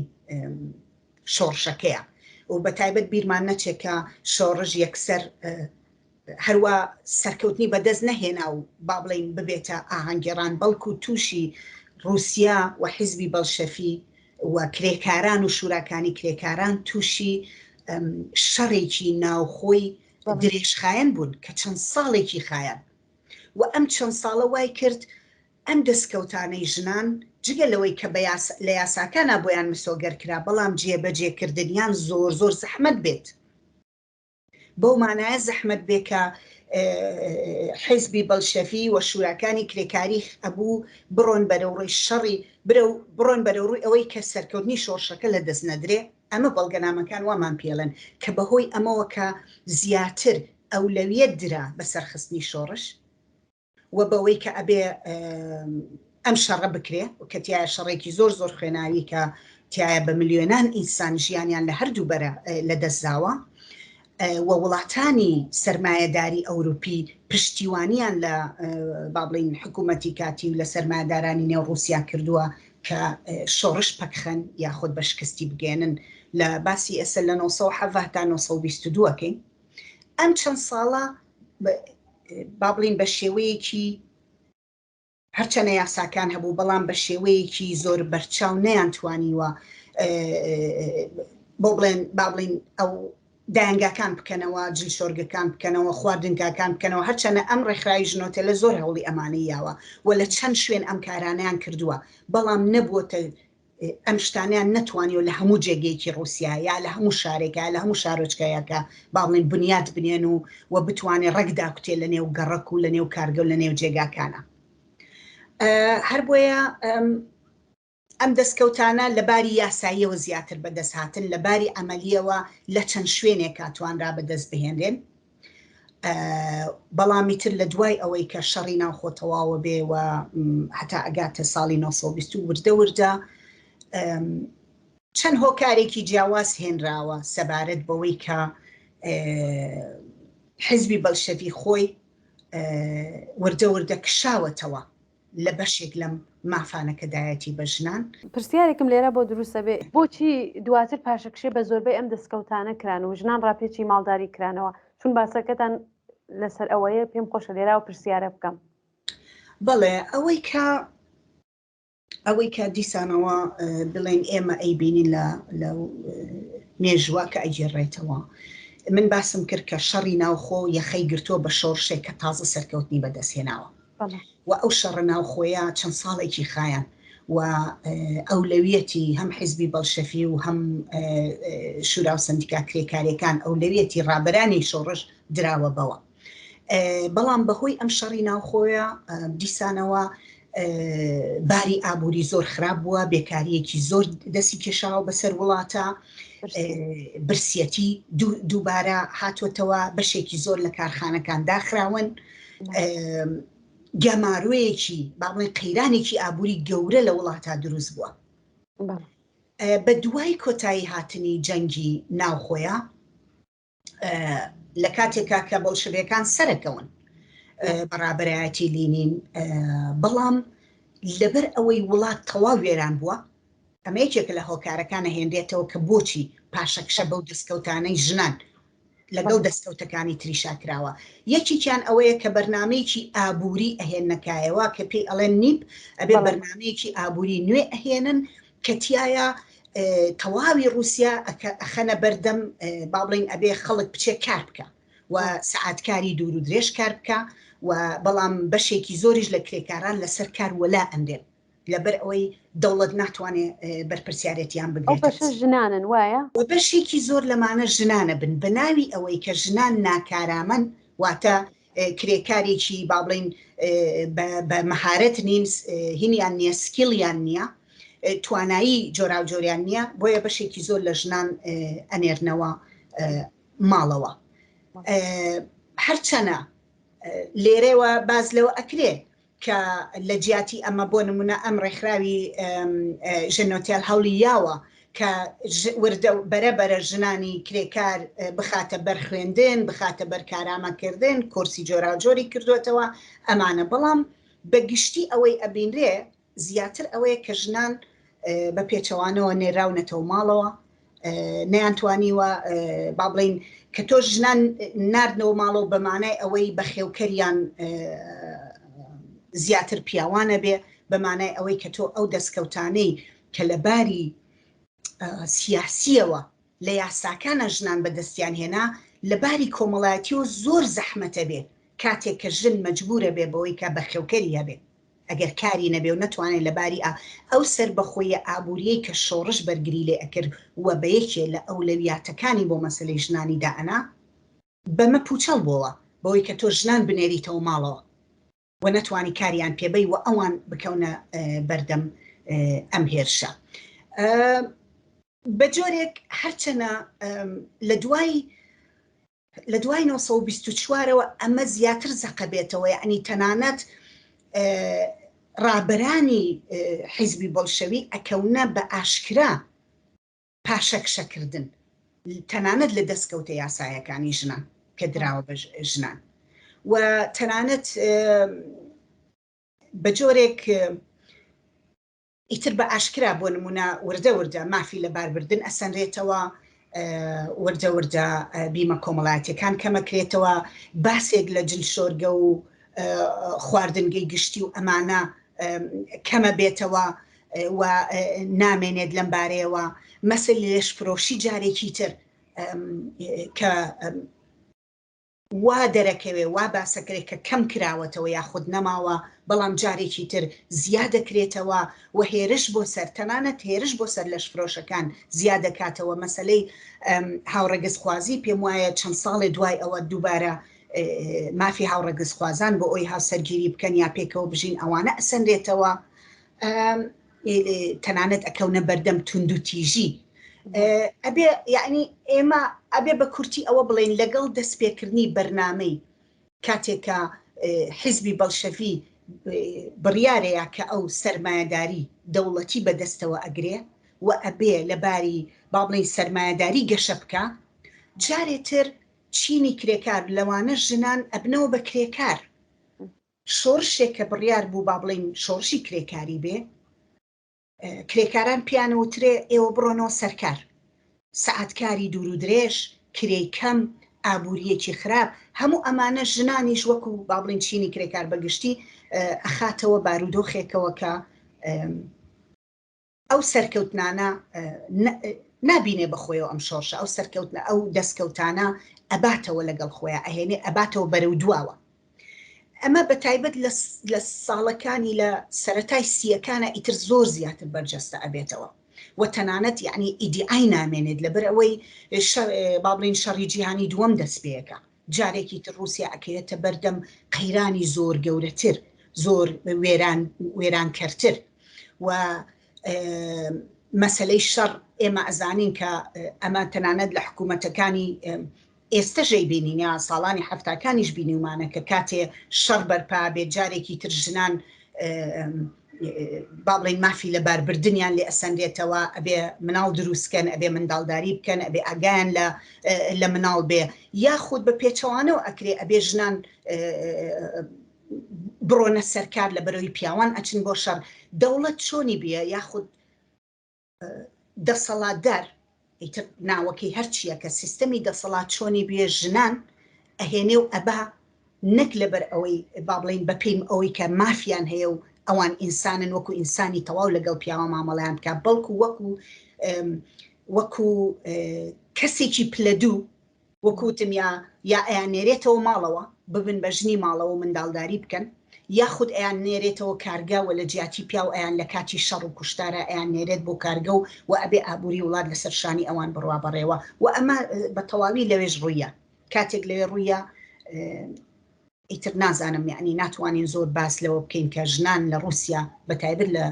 شۆڕشەکەیە و بە تایبەت بیرمان نەچێت کە شۆڕش یەکسەر هەروا سەرکەوتنی بەدەست نەهێنا و با بڵێین ببێتە ئاهەنگێڕان بەڵکو تووشی ڕووسیا و حیزبی بەڵشەفی و کرێکاران و شوراکانی کرێکاران تووشی شەڕێکی ناوخۆی درێژخایەن بوون کە چەند ساڵێکی خایان و ئەم چەند ساڵە وای کرد ئەم دەستکەوتانەی ژنان جگە لەوەی کە لە یاساکانا بۆیان مسۆگەر کرا بەڵام جێبەجێکردنیان زۆر زۆر زەحمەت بێت. بەو مانایە زەحمەت بێ کە حیزبی بەلشەفی و شوراکانی کرێکاری ئەبوو بڕۆن بەرەو ڕووی شەڕی بڕۆن بەرەو ڕووی ئەوەی کە سەرکەوتنی شۆڕشەکە لە دەست نەدرێ ئەمە بەڵگەنامەکان وامان پێڵێن کە بەهۆی ئەمەوە کە زیاتر ئەولەویەت درا بە سەرخستنی شۆڕش و بەوەی کە ئەبێ ئەم شەڕە بکرێ و کە تایە شەڕێکی زۆر زۆر خوێناوی کە تایە بە ملیۆنان ئینسان ژیانیان لە هەردوو بەرە لە دەستداوە و وڵاتانی سەرمایەداری ئەوروپی پشتیوانیان لە با بڵین حکوومەتی کاتی و لە سەرمایەدارانی نێو ڕوسیا کردووە کە شۆڕش پەکخەن یاخود بە شکستی بگەێنن لە باسی ئێستا لە 1970 تا 1922 کەین ئەم چەند ساڵە با بڵین بە شێوەیەکی هەرچەنە یاساکان هەبوو بەڵام بە شێوەیەکی زۆر بەرچاو نەیان توانیوە بۆ بڵێن با بڵین ئەو دایەنگاکان بکەنەوە جل شۆرگەکان بکەنەوە خواردنگاکان بکەنەوە هەرچەنە ئەم ڕێکخراوی ژنۆتێلە زۆر هەوڵی ئەمانەی یاوە و لە چەند شوێن ئەم کارانیان کردووە بەڵام نەبووەتە ئەم شتانەیان نەتوانیوە لە هەموو جێگەیەکی ڕووسیا یا لە هەموو شارێکا یا لە هەموو شارۆچکەیەکا با بڵێین بنیات بنێن و و بتوانێ ڕەگ داکوتێ لە نێو گەڕەک و لە نێو کارگە و لە نێو جێگاکانە. هەر بۆیە ئەم دەستکەوتانە لە باری یاساییەوە زیاتر بەدەست هاتن، لە باری عەمەلییەوە لە چەند شوێنێکا توانرا بەدەست بهێنرێن. بەڵام ئیتر لە دوای ئەوەی کە شەڕی ناوخۆ تەواوە بێ و هەتا ئەگاتە ساڵی 1920 وردە وردە. چەند هۆکارێکی جیاواز هێنراوە سەبارەت بەوەی کە حزبی بەلشەفی خۆی وردە وردە کشاوەتەوە لە بەشێک لەم مافانە کە دایەتی بە ژنان. پرسیارێکم لێرە بۆ دروست ئەبێ، بۆچی دواتر پاشەکشێ بە زۆربەی ئەم دەستکەوتانە کران و ژنان ڕاپێچی ماڵداری کرانەوە؟ چون باسەکەتان لەسەر ئەوەیە پێم خۆشە لێرە ئەو پرسیارە بکەم. بەڵێ ئەوەی کە ئەوەی کە دیسانەوە بڵێن ئێمە ئەیبینین لە لە مێژووە کە ئەگێڕێتەوە من باسم کرد کە شەڕی ناوخۆ یەخەی گرتووە بە شۆڕشێک کە تازە سەرکەوتنی بەدەستهێناوە و ئەو شەڕە ناوخۆیە چەند ساڵێکی خایان و ئەولەویەتی هەم حیزبی بەڵشەفی و هەم شورا و سندیکا کرێکاریەکان ئەولەویەتی ڕابەرانی شۆڕش دراوە بەوە. بەڵام بەهۆی ئەم شەڕی ناوخۆیە دیسانەوە باری ئابووری زۆر خراپ بووە بێکاریەکی زۆر دەستی کێشاوە بەسەر وڵاتە برسیەتی دووبارە هاتووەتەوە بەشێکی زۆر لە کارخانەکان داخراون گەمارۆیەکی با بڵێن قەیرانێکی ئابووری گەورە لە وڵاتە دروست بووە بە دوای کۆتایی هاتنی جەنگی ناوخۆیە لە کاتێکا کە بۆلشەڤیەکان سەرەکەون بە ڕابەرایەتی لینین بەڵام لەبەر ئەوەی وڵات تەواو وێران بووە ئەمە یەکێکە لە هۆکارەکانە هێنرێتەوە کە بۆچی پاشەکشە بەو دەستکەوتانەی ژنان لەگەڵ دەستکەوتەکانی تریشا کراوە یەکێکیان ئەوەیە کە بەرنمەیەکی ئابووری ئەهێنەکایەوە کە پێی ئەڵێن نیپ ئەبێ بەرنمەیەکی ئابووری نوێ ئەهێنن کە تیایا تەواوی ڕووسیا ئەخەنە بەردەم با بڵین ئەبێ خەڵک بچێ کار بکە و سەعاتکاری دوور و درێژ کار بکە و بەڵام بەشێکی زۆریش لە کرێکاران لەسەر کار وەلا ئەنرێن لەبەر ئەوەی دەوڵەت ناتوانێت بەرپرسیارەتیان بگرێت بەشە ژنانن وایە و بەشێکی زۆر لەمانە ژنانە بن بە ناوی ئەوەی کە ژنان ناکارامەن واتە کرێکارێکی با بڵین بە مەهارەت نین هینیان نییە سکیڵیان نییە توانایی جۆراوجۆریان نییە بۆیە بەشێکی زۆر لە ژنان ئەنێرنەوە ماڵەوە هەرچەنە لێرەوە باز لەوە ئەکرێ کە لە جیاتی ئەمە بۆ نمونە ئەم ڕێکخراوی ژنۆتێل هەوڵی یاوە کە وردە بەرە بەرە ژنانی کرێکار بخاتە بەر خوێندن بخاتە بەر کارامەکردن کۆرسی جۆراوجۆری کردوێتەوە ئەمانە بەڵام بە گشتی ئەوەی ئەبینرێ زیاتر ئەوەیە کە ژنان بە پێچەوانەوە نێراونەتەوە ماڵەوە نەیانتوانیوە با بڵین کە تۆ ژنان ناردنەوە ماڵەوە بە مانای ئەوەی بەخێوکەریان زیاتر پیاوانە بێ بە مانای ئەوەی کە تۆ ئەو دەستکەوتانەی کە لە باری سیاسیەوە لە یاساکانە ژنان بەدەستیان هێنا لە باری کۆمەڵایەتیەوە زۆر زەحمەتە بێ کاتێک کە ژن مەجبورە بێ بەوەی کە بەخێوکەری هەبێ ئەگەر کاری نەبێ و نەتوانێ لە باری ئا ئەو سەربەخۆییە ئابوورییەی کە شۆڕش بەرگری لێ ئەکرد و بە یەکێ لە ئەولەویاتەکانی بۆ مەسەلەی ژنانی دائەنا، بەمە پووچەڵ بۆوە، بەوەی کە تۆ ژنان بنێریتەوە ماڵەوە و نەتوانی کاریان پێ بەی و ئەوان بکەونە بەردەم ئەم هێرشە. بە جۆرێک هەرچەنە لە دوای لە دوای 924 ەوە ئەمە زیاتر زەقە بێتەوە یعنی تەنانەت ڕابەرانی حیزبی بۆلشەوی ئەکەونە بە ئاشکرا پاشەکشەکردن تەنانەت لە دەستکەوتە یاسایەکانی ژنان کە دراوە بە ژنان و تەنانەت بە جۆرێک ئیتر بە ئاشکرا بۆ نمونە وردە وردە مافی لەباربردن ئەسەنرێتەوە، وردە وردە بیمە کۆمەڵایەتیەکان کەمەکرێتەوە، باسێک لە جلشۆرگە و خواردنگەی گشتی و ئەمانە کەمە بێتەوە و نامێنێت لەم بارەیەوە، مەسەلی لەشفرۆشی جارێکی تر کە وا دەرەکەوێ وا باسەکرێ کە کەم کراوەتەوە یاخود نەماوە، بەڵام جارێکی تر زیادەکرێتەوە و هێرش بۆ سەر تەنانەت هێرش بۆ سەر لەشفرۆشەکان زیادەکاتەوە، مەسەلەی هاوڕەگەزخوازی پێم وایە چەند ساڵێ دوای ئەوە دووبارە مافی هاوڕەگەزخوازان بۆ ئەوی هاوسەرگیری بکەن یا پێکەوە بژین ئەوانە ئەسەنرێتەوە. تەنانەت ئەکەونە بەردەم توندوتیژی ئەبێ یعنی ئێمە ئەبێ بە کورتی ئەوە بڵێن لەگەڵ دەستپێکردنی بەرنمەی کاتێکە حیزبی بەڵشەفی بڕیارەیە کە ئەو سەرمایەداری دەوڵەتی بەدەستەوە ئەگرێ و و ئەبێ لە باری با بڵێین سەرمایەداری گەشە بکا، جارێ تر چینی کرێکار لەوانەش ژنان ئەبنەوە بە کرێکار. شۆڕشێک کە بڕیار بوو با بڵێین شۆڕشی کرێکاری بێ، کرێکاران پێیان وترێ ئێوە بڕۆنەوە سەرکار، سەعاتکاری دوور و درێژ، کرێی کەم، ئابوورییەکی خراپ، هەموو ئەمانە ژنانیش وەکو با بڵێین چینی کرێکار بە گشتی ئەخاتەوە بارودۆخێکەوە کە ئەو سەرکەوتنانە نابینێ بە خۆیەوە ئەم شۆڕشە ئەو سەرکەوتنە ئەو دەستکەوتانە ئەباتەوە لەگەڵ خۆیان ئەهێنێ ئەباتەوە بەرەو دواوە. ئەمە بە تایبەت لە ساڵەکانی لە سەرەتای سییەکانە ئیتر زۆر زیاتر بەرجەستە ئەبێتەوە و تەنانەت یعنی ئیدیعای نامێنێت لەبەر ئەوەی با بڵین شەڕی جیهانی دووەم دەست پێەکە جارێکی تر ڕووسیا ئەکەوێتە بەردەم قەیرانی زۆر گەورەتر زۆر وێران وێرانکەرتر و مەسلەی شەڕ ئێمە ئەزانین کە ئەمە تەنانەت لە حکوومەتەکانی ئێستەش ئەیبینین یا ساڵانی حەفتاکانیش بینیومانە کە کاتێ شەڕ بەرپا بێت جارێکی تر ژنان با بڵێین مافی لەباربردنیان لێ ئەسەنرێتەوە ئەبێ مناڵ دروستکەن ئەبێ منداڵداری بکەن ئەبێ ئاگایان لە لە مناڵ بێ یاخود بە پێچەوانەوە ئەکرێ ئەبێ ژنان بڕۆنە سەرکار لە بەرەوەی پیاوان ئەچن بۆ شەڕ دەوڵەت چۆنی بێ یاخود دەسەڵاتدار، ئیتر ناوەکەی هەرچییە کە سیستەمی دەسەڵات چۆنی بوێ ژنان ئەهێنێ و ئەبا نەک لەبەر ئەوەی با بڵێین بەپێی ئەوەی کە مافیان هەیە و ئەوان ئینسانن وەکو ئینسانی تەواو لەگەڵ پیاوە مامەڵەیان بکا بەڵکو وەکو وەکو کەسێکی پلە دوو وەکو وتم یا یا ئەیاننێرێتەوە ماڵەوە ببن بە ژنی ماڵەوە و منداڵداری بکەن، یاخود ئەیاننێرێتەوە کارگە و لە جیاتی پیاو ئەیان لە کاتی شەڕ و کوشتارا ئەیاننێرێت بۆ کارگە و و ئەبێ ئابووری وڵات لەسەر شانی ئەوان بڕوا بەڕێوە و ئەمە بە تەواوی لەوێش ڕوویە کاتێک لەوێ ڕوویە ئیتر نازانم یەعنی ناتوانین زۆر باس لەوە بکەین کە ژنان لە ڕووسیا بە تایبەت لە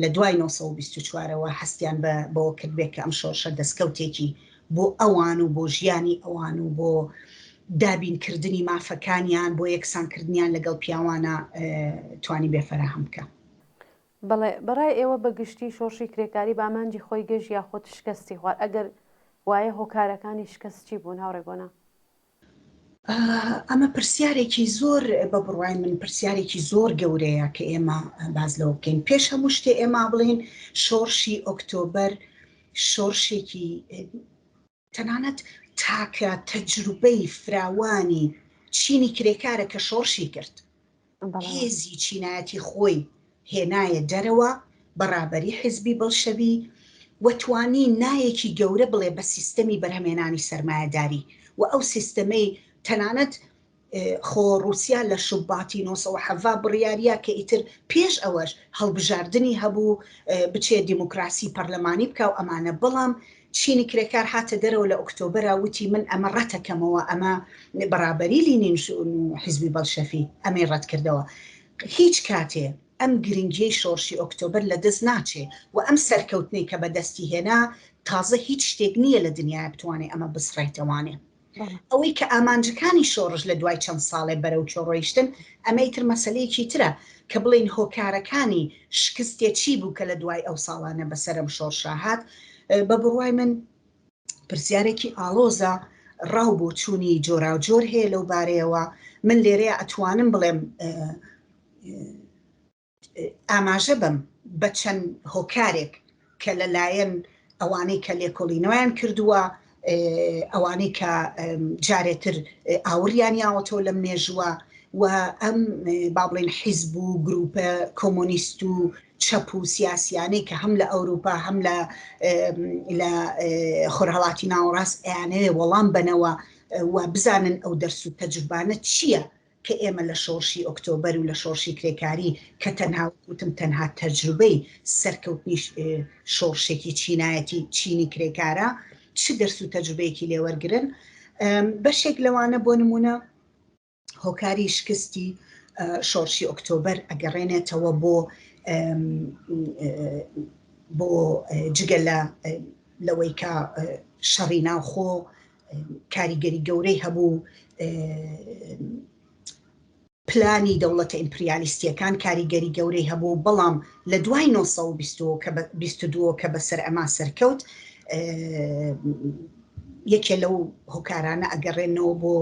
لە دوای 924 ەوە هەستیان بە بەوە کردبێت کە ئەم شۆڕشە دەستکەوتێکی بۆ ئەوان و بۆ ژیانی ئەوان و بۆ دابینکردنی مافەکانیان بۆ یەکسانکردنیان لەگەڵ پیاوانە توانی بێ فەراهەم بکە. بەڵێ، بەڕای ئێوە بە گشتی شۆڕشی کرێکاری بە ئامانجی خۆی گەشت یاخود شکەستی خوارد؟ ئەگەر وایە هۆکارەکانی شکەست چی بوون هاوڕێ گۆنا؟ ئەمە پرسیارێکی زۆر بە بڕوای من پرسیارێکی زۆر گەورەیە کە ئێمە باز لەوە بکەین پێش هەموو شتێ ئێمە بڵین شۆڕشی ئۆکتۆبەر شۆڕشێکی تەنانەت تاکە تەجروبەی فراوانی چینی کرێکارە کە شۆڕشی کرد هێزی چینایەتی خۆی هێنایە دەرەوە بە ڕابەری حیزبی بڵشەوی و توانی نایەکی گەورە بڵێ بە سیستەمی بەرهەمێنانی سەرمایەداری و ئەو سیستەمەی تەنانەت خۆ ڕوسیا لە شوباتی 1970 بڕیاریا کە ئیتر پێش ئەوەش هەڵبژاردنی هەبوو بچێ دیموکراسی پەرلەمانی بکا و ئەمانە بەڵام چینی کرێکار هاتە دەرەوە لە ئۆکتۆبەرا وتی من ئەمە ڕەتەکەمەوە ئەمە بەڕابەری لینین و حیزبی بەڵشەفی ئەمەی ڕەتکردەوە هیچ کاتێ ئەم گرنگیەی شۆڕشی ئۆکتۆبەر لە دەست ناچێ و ئەم سەرکەوتنەی کە بەدەستی هێنا تازە هیچ شتێک نییە لە دنیایا بتوانێ ئەمە بسڕێتەوانێ. ئەوەی کە ئامانجەکانی شۆڕش لە دوای چەند ساڵێ بەرەو کوێ ڕۆیشتن ئەمە ئیتر مەسەلەیەکی ترە کە بڵێین هۆکارەکانی شکستێ چی بوو کە لە دوای ئەو ساڵانە بەسەر ئەم شۆڕشا هات بە بڕوای من پرسیارێکی ئاڵۆزە ڕاو بۆچوونی جۆراوجۆر هەیە لەو بارەیەوە من لێرەیە ئەتوانم بڵێم ئاماژە بەم بە چەند هۆکارێک کە لەلایەن ئەوانەی کە لێکۆڵینەوەیان کردووە ئەوانەی کە جارێتر ئاوڕیان یاوەتەوە لەم مێژووە و ئەم با بڵێن حیزب و گروپە کۆمۆنیست و چەپ و سیاسیانەی کە هەم لە ئەوروپا هەم لە لە خۆرهەڵاتی ناوەڕاست ئەیانەوێ وەڵام بەنەوە و بزانن ئەو دەرس و تەجروبانە چییە کە ئێمە لە شۆڕشی ئۆکتۆبەر و لە شۆڕشی کرێکاری کە تەنها وتم تەنها تەجروبەی سەرکەوتنی شۆڕشێکی چینایەتی چینی کرێکارە چ دەرس و تەجروبەیەکی لێوەرگرن بەشێک لەوانە بۆ نمونە هۆکاری شکستی شۆڕشی ئۆکتۆبەر ئەگەڕێنێتەوە بۆ بۆ جگە لە لەوەی کە شەڕی ناوخۆ کاریگەری گەورەی هەبوو. پلانی دەوڵەتە ئیمپریالیستییەکان کاریگەری گەورەی هەبوو، بەڵام لە دوای 922 کە بەسەر ئەما سەرکەوت، یەکێ لەو هۆکارانە ئەگەڕێنەوە بۆ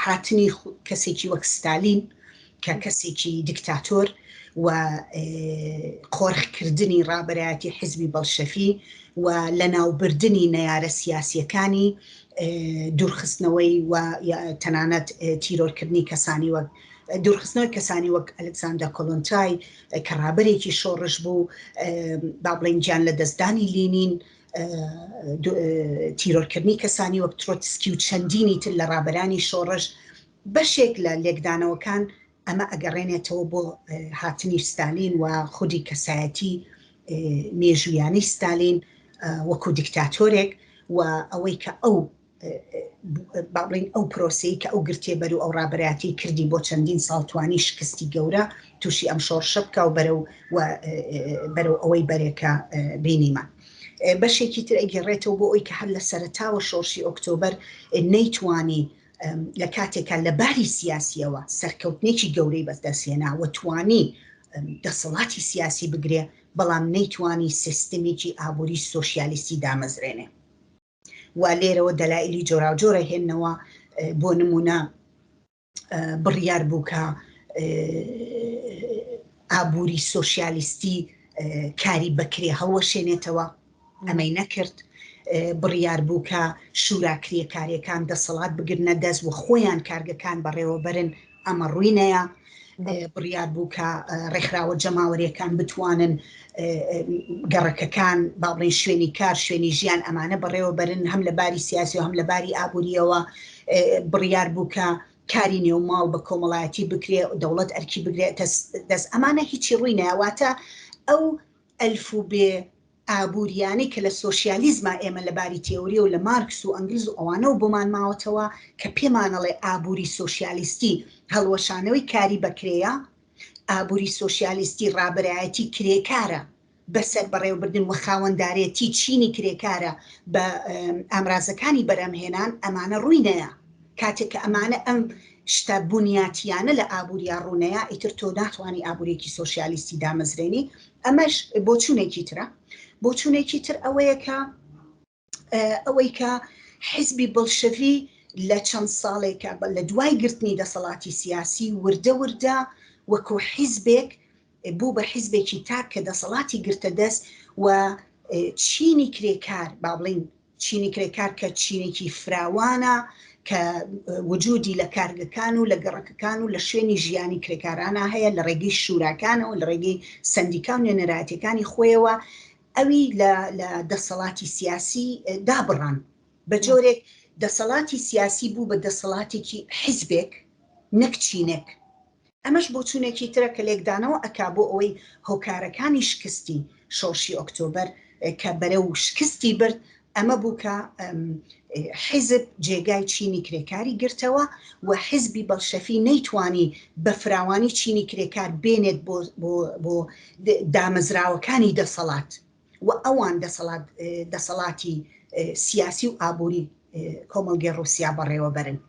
هاتنی کەسێکی وەک ستالین کە کەسێکی دیکتاتۆر و قۆرخکردنی ڕابەرایەتی حیزبی بەڵشەفی و لەناوبردنی نەیارە سیاسیەکانی دوورخستنەوەی و تەنانەت تیرۆرکردنی کەسانی وەک دوورخستنەوەی کەسانی وەک ئەلکساندە کۆلۆنتای کە ڕابەرێکی شۆڕش بوو با بڵێین گیان لە دەستدانی لینین تیرۆرکردنی کەسانی وەک ترۆتسکی و چەندینی تر لە ڕابەرانی شۆڕش بەشێک لە لێکدانەوەکان ئەمە ئەگەڕێنێتەوە بۆ هاتنی ستالین و خودی کەسایەتی مێژوویانەی ستالین وەکو دیکتاتۆرێک و ئەوەی کە ئەو با بڵین ئەو پرۆسەی کە ئەو گرتێ بەر و ئەو ڕابەرایەتی کردی بۆ چەندین ساڵ توانی شکستی گەورە تووشی ئەم شۆڕشە بکە و بەرەو بەرەو ئەوەی بەرێکە بینیمان. بەشێکی تر ئەگەڕێتەوە بۆ ئەوی کە هەر لە سەرەتاوە شۆڕشی ئۆکتۆبەر نەیتوانی لە کاتێکا لە باری سیاسیەوە سەرکەوتنێکی گەورەی بەدەستهێنا و توانی دەسەڵاتی سیاسی بگرێ، بەڵام نەیتوانی سیستمێکی ئابووری سۆشیالیستی دامەزرێنێ و لێرەوە دەلایلی جۆراوجۆرە هێنەوە بۆ نمونە بڕیار بوو کە ئابووری سۆشیالیستی کاری بەکرێ هەڵوەشێنێتەوە ئەمەی نەکرد، بڕیار بوو کە شورا کرێکاریەکان دەسەڵات بگرنە دەست و خۆیان کارگەکان بەڕێوەبەرن، ئەمە ڕووی نەیا. بڕیار بوو کە ڕێکخراوە جەماوەریەکان بتوانن گەڕەکەکان، با بڵێین شوێنی کار، شوێنی ژیان ئەمانە بەڕێوەبەرن هەم لە باری سیاسی و هەم لە باری ئابووریەوە. بڕیار بوو کە کاری نێو ماڵ بە کۆمەڵایەتی بکرێ، دەوڵەت ئەرکی بگرێتە دەست، ئەمانە هیچی ڕووی نەیا. واتە ئەو ئەلفوبێ ئابوورییانەی کە لە سۆشیالیزما ئێمە لە باری تێئۆرییەوە لە مارکس و ئەنگلز و ئەوانەوە بۆمان ماوەتەوە کە پێمانەڵێ ئابووری سۆشیالیستی هەڵوەشانەوەی کاری بەکرێیە، ئابووری سۆشیالیستی ڕابەرایەتی کرێکارە بەسەر بەڕێوەبردن و خاوەندارێتی چینی کرێکارە بە ئامرازەکانی بەرهەمهێنان، ئەمانە ڕووی نەیا. کاتێک کە ئەمانە ئەم شتە بونیاتییانە لە ئابووریا ڕوونەیا ئیتر تۆ ناتوانی ئابوورییەکی سۆشیالیستی دامەزرێنی. ئەمەش بۆچوونێکی ترە. بۆچوونێکی تر ئەوەیە کە ئەوەی کە حیزبی بڵشەڤی لە چەند ساڵێکە لە دوای گرتنی دەسەڵاتی سیاسی وردە وردە وەکو حیزبێک بوو بە حیزبێکی تاک کە دەسەڵاتی گرتە دەست و چینی کرێکار با بڵین چینی کرێکار کە چینێکی فراوانە کە وجودی لە کارگەکان و لە گەڕەکەکان و لە شوێنی ژیانی کرێکارانا هەیە لە ڕێگەی شوراکانەوە لە ڕێگەی سەندیکا و نوێنەرایەتیەکانی خۆیەوە ئەوی لە لە دەسەڵاتی سیاسی دابڕان بە جۆرێک دەسەڵاتی سیاسی بوو بە دەسەڵاتێکی حیزبێک نەک چینێک ئەمەش بۆچوونێکی ترە کە لێکدانەوە ئەکا بۆ ئەوەی هۆکارەکانی شکستی شۆڕشی ئۆکتۆبەر کە بەرەو شکستی برد ئەمە بوو کە حیزب جێگای چینی کرێکاری گرتەوە و حیزبی بەڵشەفی نەیتوانی بە فراوانی چینی کرێکار بێنێت بۆ بۆ دامەزراوەکانی دەسەڵات و ئەوان دەسەڵات دەسەڵاتی سیاسی و ئابووری کۆمەڵگەی ڕووسیا بەڕێوەبەرن.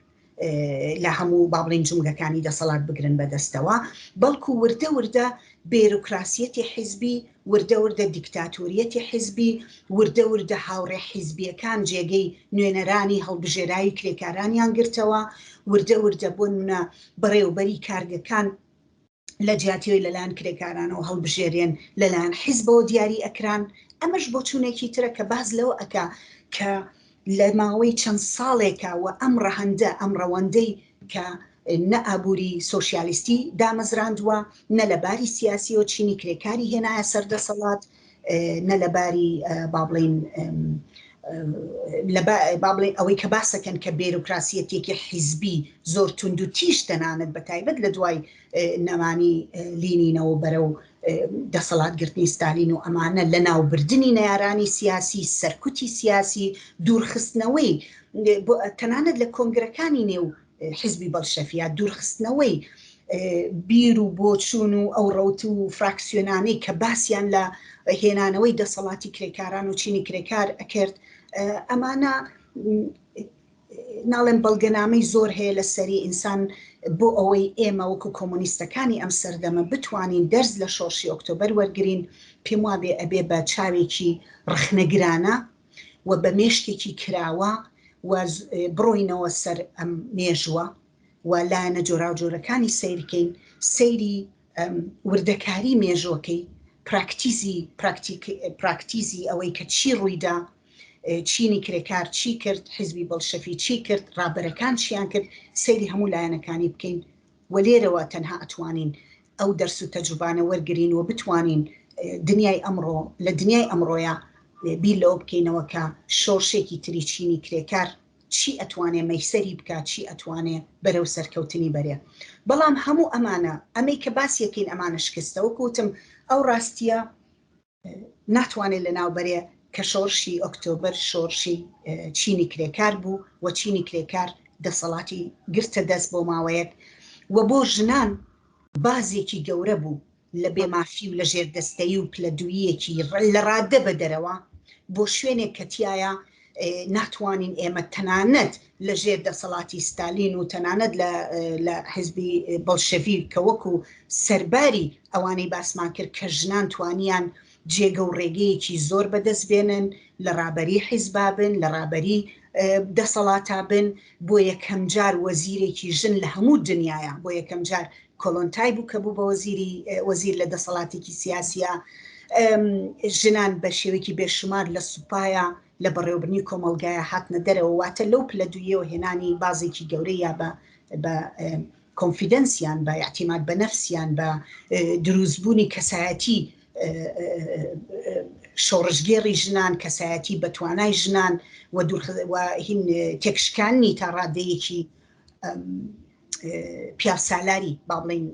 لە هەموو با بڵێین جومگەکانی دەسەڵات بگرن بەدەستەوە، بەڵکو وردە وردە بێروکراسیەتی حیزبی، وردە وردە دیکتاتۆریەتی حیزبی، وردە وردە هاوڕێ حیزبیەکان جێگەی نوێنەرانی هەڵبژێراوی کرێکارانیان گرتەوە، وردە وردە بۆ نمونە بەڕێوبەری کارگەکان لە جیاتیەوەی لەلایەن کرێکارانەوە هەڵبژێرێن لەلایەن حیزبەوە دیاری ئەکران، ئەمەش بۆچوونێکی ترە کە باس لەوە ئەکا کە لە ماوەی چەند ساڵێکا و ئەم ڕەهەندە ئەم ڕەوەندەی کە نە ئابووری سۆشیالیستی دامەزراندووە نە لە باری سیاسیەوە چینی کرێکاری هێنایە سەر دەسەڵات نە لە باری با بڵێین با بڵێین ئەوەی کە باسەکەن کە بێرۆکراسیەتێکی حیزبی زۆر توند و تیژ تەنانەت بە تایبەت لە دوای نەمانی لینینەوە بەرەو دەسەڵات گرتنی ستالین و ئەمانە لە ناوبردنی نەیارانی سیاسی سەرکوتی سیاسی دوورخستنەوەی تەنانەت لە کۆنگرەکانی نێو حیزبی بەڵشەفیە، دوورخستنەوەی بیر و بۆچوون و ئەو ڕەوت و فراکسیۆنانەی کە باسیان لە هێنانەوەی دەسەڵاتی کرێکاران و چینی کرێکار ئەکرد، ئەمانە ناڵێم بەڵگەنامەی زۆر هەیە لەسەری ئینسان. بۆ ئەوەی ئێمە وەکو کۆمۆنیستەکانی ئەم سەردەمە بتوانین دەرس لە شۆڕشی ئۆکتۆبەر وەرگرین، پێم وابێ ئەبێ بە چاوێکی ڕەخنەگرانە و بە مێشکێکی کراوە و بڕۆینەوە سەر ئەم مێژووە و لایەنە جۆراوجۆرەکانی سەیرکەین، سەیری وردەکاری مێژووەکەی، پراکتیزی پراکتیزی ئەوەی کە چی ڕوویدا، چینی کرێکار چی کرد، حیزبی بەڵشەفی چی کرد، ڕابەرەکان چیان کرد، سەیری هەموو لایەنەکانی بکەین و لێرەوە تەنها ئەتوانین ئەو دەرس و تەجروبانە وەرگرین و بتوانین دنیای ئەمڕۆ لە دنیای ئەمڕۆیا بیر لەوە بکەینەوە کە شۆڕشێکی تری چینی کرێکار چی ئەتوانێ مەیسەری بکا، چی ئەتوانێ بەرەو سەرکەوتنی بەرێ. بەڵام هەموو ئەمانە، ئەمەی کە باسی ئەکەین ئەمانە شکستە. وەکو وتم ئەو ڕاستییە ناتوانێ لەناو بەرێ کە شۆڕشی ئۆکتۆبەر شۆڕشی چینی کرێکار بوو و چینی کرێکار دەسەڵاتی گرتە دەست بۆ ماوەیەک و بۆ ژنان بازێکی گەورە بوو لە بێمافی و لە ژێردەستەیی و پلەدووییەکی لە ڕادە بە دەرەوە بۆ شوێنێک کە تیایا ناتوانین ئێمە تەنانەت لە ژێر دەسەڵاتی ستالین و تەنانەت لە حزبی بەڵشەڤی کە وەکو سەرباری ئەوانەی باسمان کرد کە ژنان توانیان جێگە و ڕێگەیەکی زۆر بەدەست بێنن لە ڕابەری حیزبا بن لە ڕابەری دەسەڵاتا بن بۆ یەکەمجار وەزیرێکی ژن لە هەموو دنیاە بۆ یەکەمجار کۆلۆنتای بوو کە بوو بە وەزیری وەزیر لە دەسەڵاتێکی سیاسیە ژنان بە شێوەیەکی بێشومار لە سوپایە لە بەڕێوەبردنی کۆمەڵگایە هاتنە دەرەوە واتە لەو پلە دوویەوە هێنانی بازێکی گەورەی یا بە بە confidence یان بە اعتماد بە نەفسیان بە دروستبوونی کەسایەتی شۆڕشگێڕی ژنان کەسایەتی بە توانای ژنان و هین تێکشکانی تا ڕادەیەکی پیاوسالاری با بڵین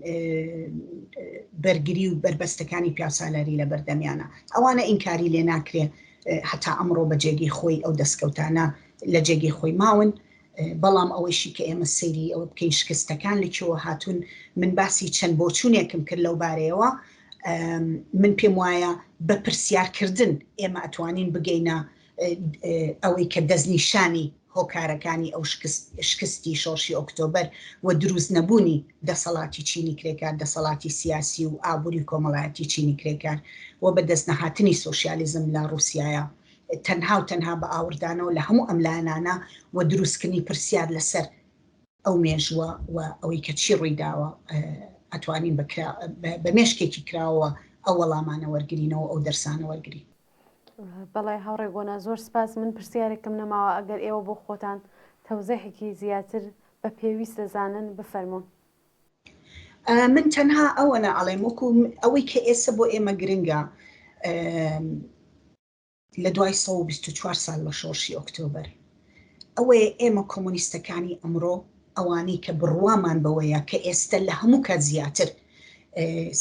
بەرگری و بەربەستەکانی پیاوسالاری لە بەردەمیانە ئەوانە ئینکاری لێ ناکرێ هەتا ئەمڕۆ بە جێگەی خۆی ئەو دەستکەوتانە لە جێگەی خۆی ماون بەڵام ئەوەیشی کە ئێمە سەیری ئەوە بکەین شکستەکان لە کوێوە هاتوون من باسی چەند بۆچوونێکم کرد لەو بارەیەوە من پێم وایە بە پرسیارکردن ئێمە ئەتوانین بگەینە ئەوەی کە دەستنیشانی هۆکارەکانی ئەو شکستی شۆڕشی ئۆکتۆبەر و دروست نەبوونی دەسەڵاتی چینی کرێکار، دەسەڵاتی سیاسی و ئابووری و کۆمەڵایەتی چینی کرێکار و بەدەست نەهاتنی سۆشیالیزم لە ڕووسیایە تەنها و تەنها بە ئاوڕدانەوە لە هەموو ئەم لایەنانە و دروستکردنی پرسیار لەسەر ئەو مێژووە و ئەوەی کە چی ڕووی داوە ئەتوانین بە مێشکێکی کراوەوە ئەو وەڵامانە وەرگرینەوە ئەو دەرسانە وەرگرین. بەڵێ هاوڕێ گۆنا زۆر سپاس من پرسیارێکم نەماوە ئەگەر ئێوە بۆ خۆتان تەوزیحێکی زیاتر بە پێویست دەزانن بفەرموون. من تەنها ئەوەنە ئەڵێم وەکو ئەوەی کە ئێستا بۆ ئێمە گرنگە لە دوای 124 سال لە شۆڕشی ئۆکتۆبەر ئەوەیە ئێمە کۆمۆنیستەکانی ئەمڕۆ ئەوانەی کە بڕوامان بەوەیە کە ئێستە لە هەموو کات زیاتر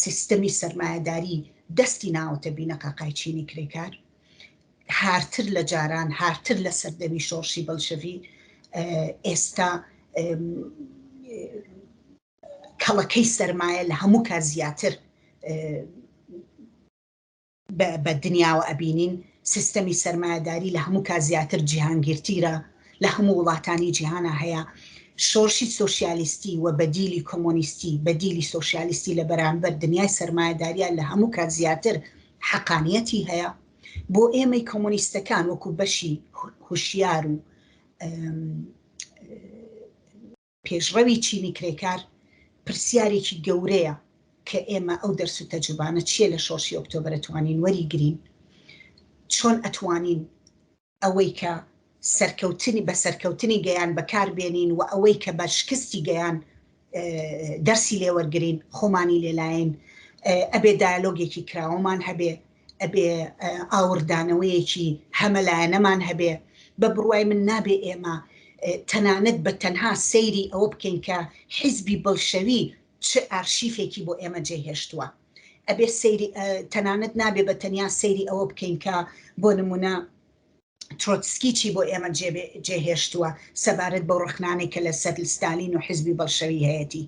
سیستەمی سەرمایەداری دەستی ناوەتە بینەقاقای چینی کرێکار هارتر لە جاران هارتر لە سەردەمی شۆڕشی بەلشەڤی ئێستا کەڵەکەی سەرمایە لە هەموو کات زیاتر بە دنیاوە ئەبینین، سیستەمی سەرمایەداری لە هەموو کات زیاتر جیهانگیرتیرە، لە هەموو وڵاتانی جیهانا هەیە، شۆرشی سۆشیالیستی و بەدیلی کۆمۆنیستی، بەدیلی سۆشیالیستی لە بەرامبەر دنیای سەرمایەداریا لە هەموو کات زیاتر حەقانیەتی هەیە. بۆ ئێمەی کۆمۆنیستەکان وەکو بەشی هوشیار و پێشڕەوی چینی کرێکار پرسیارێکی گەورەیە کە ئێمە ئەو دەرس و تەجروبانە چییە لە شۆڕشی ئۆکتۆبەر ئەتوانین وەریگرین؟ چۆن ئەتوانین ئەوەی کە سەرکەوتنی بە سەرکەوتنی گەیان بەکار بێنین و ئەوەی کە بە شکستی گەیان دەرسی لێوەرگرین خۆمانی لێلاین ئەبێ دایالۆگێکی کراوەمان هەبێ ئەبێ ئاوڕدانەوەیەکی هەمەلایەنەمان هەبێ، بە بڕوای من نابێ ئێمە تەنانەت بە تەنها سەیری ئەوە بکەین کە حیزبی بەڵشەوی چ ئارشیفێکی بۆ ئێمە جێهێشتووە، ئەبێ سەیری تەنانەت نابێ بە تەنیا سەیری ئەوە بکەین کە بۆ نمونە ترۆتسکی چی بۆ ئێمە جێهێشتووە سەبارەت بەو ڕەخنانەی کە لەسەر ستالین و حیزبی بەڵشەوی هەیەتی.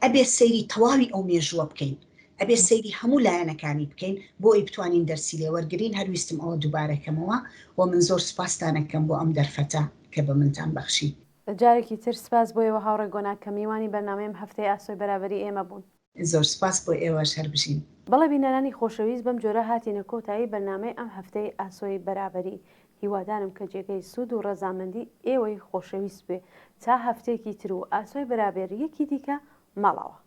ئەبێ سەیری تەواوی ئەو مێژووە بکەین. ئەبێ سەیری هەموو لایەنەکانی بکەین بۆ ئەوی بتوانین دەرسی لێ وەرگرین. هەر ویستم ئەوە دووبارە کەمەوە و من زۆر سوپاستان ئەکەم بۆ ئەم دەرفەتە کە بە منتان بەخشی. جارێکی تر سپاس بۆ ئێوە هاوڕێ گۆناک کە میوانی بەرنامەی ئەم هەفتەی ئاسۆی بەرابەری ئێمە بوون. زۆر سپاس بۆ ئێوەش هەر بژین. بەڵێ بینەرانی خۆشەویست بەم جۆرە هاتینە کۆتایی بەرنامەی ئەم هەفتەی ئاسۆی بەرابەری هیوادارم کە جێگەی سوود و ڕەزامەندی ئێوەی خۆشەویست بێ تا هەفتەیەکی تر و ئاسۆی بەرابەریەکی دیکە ماڵاوا.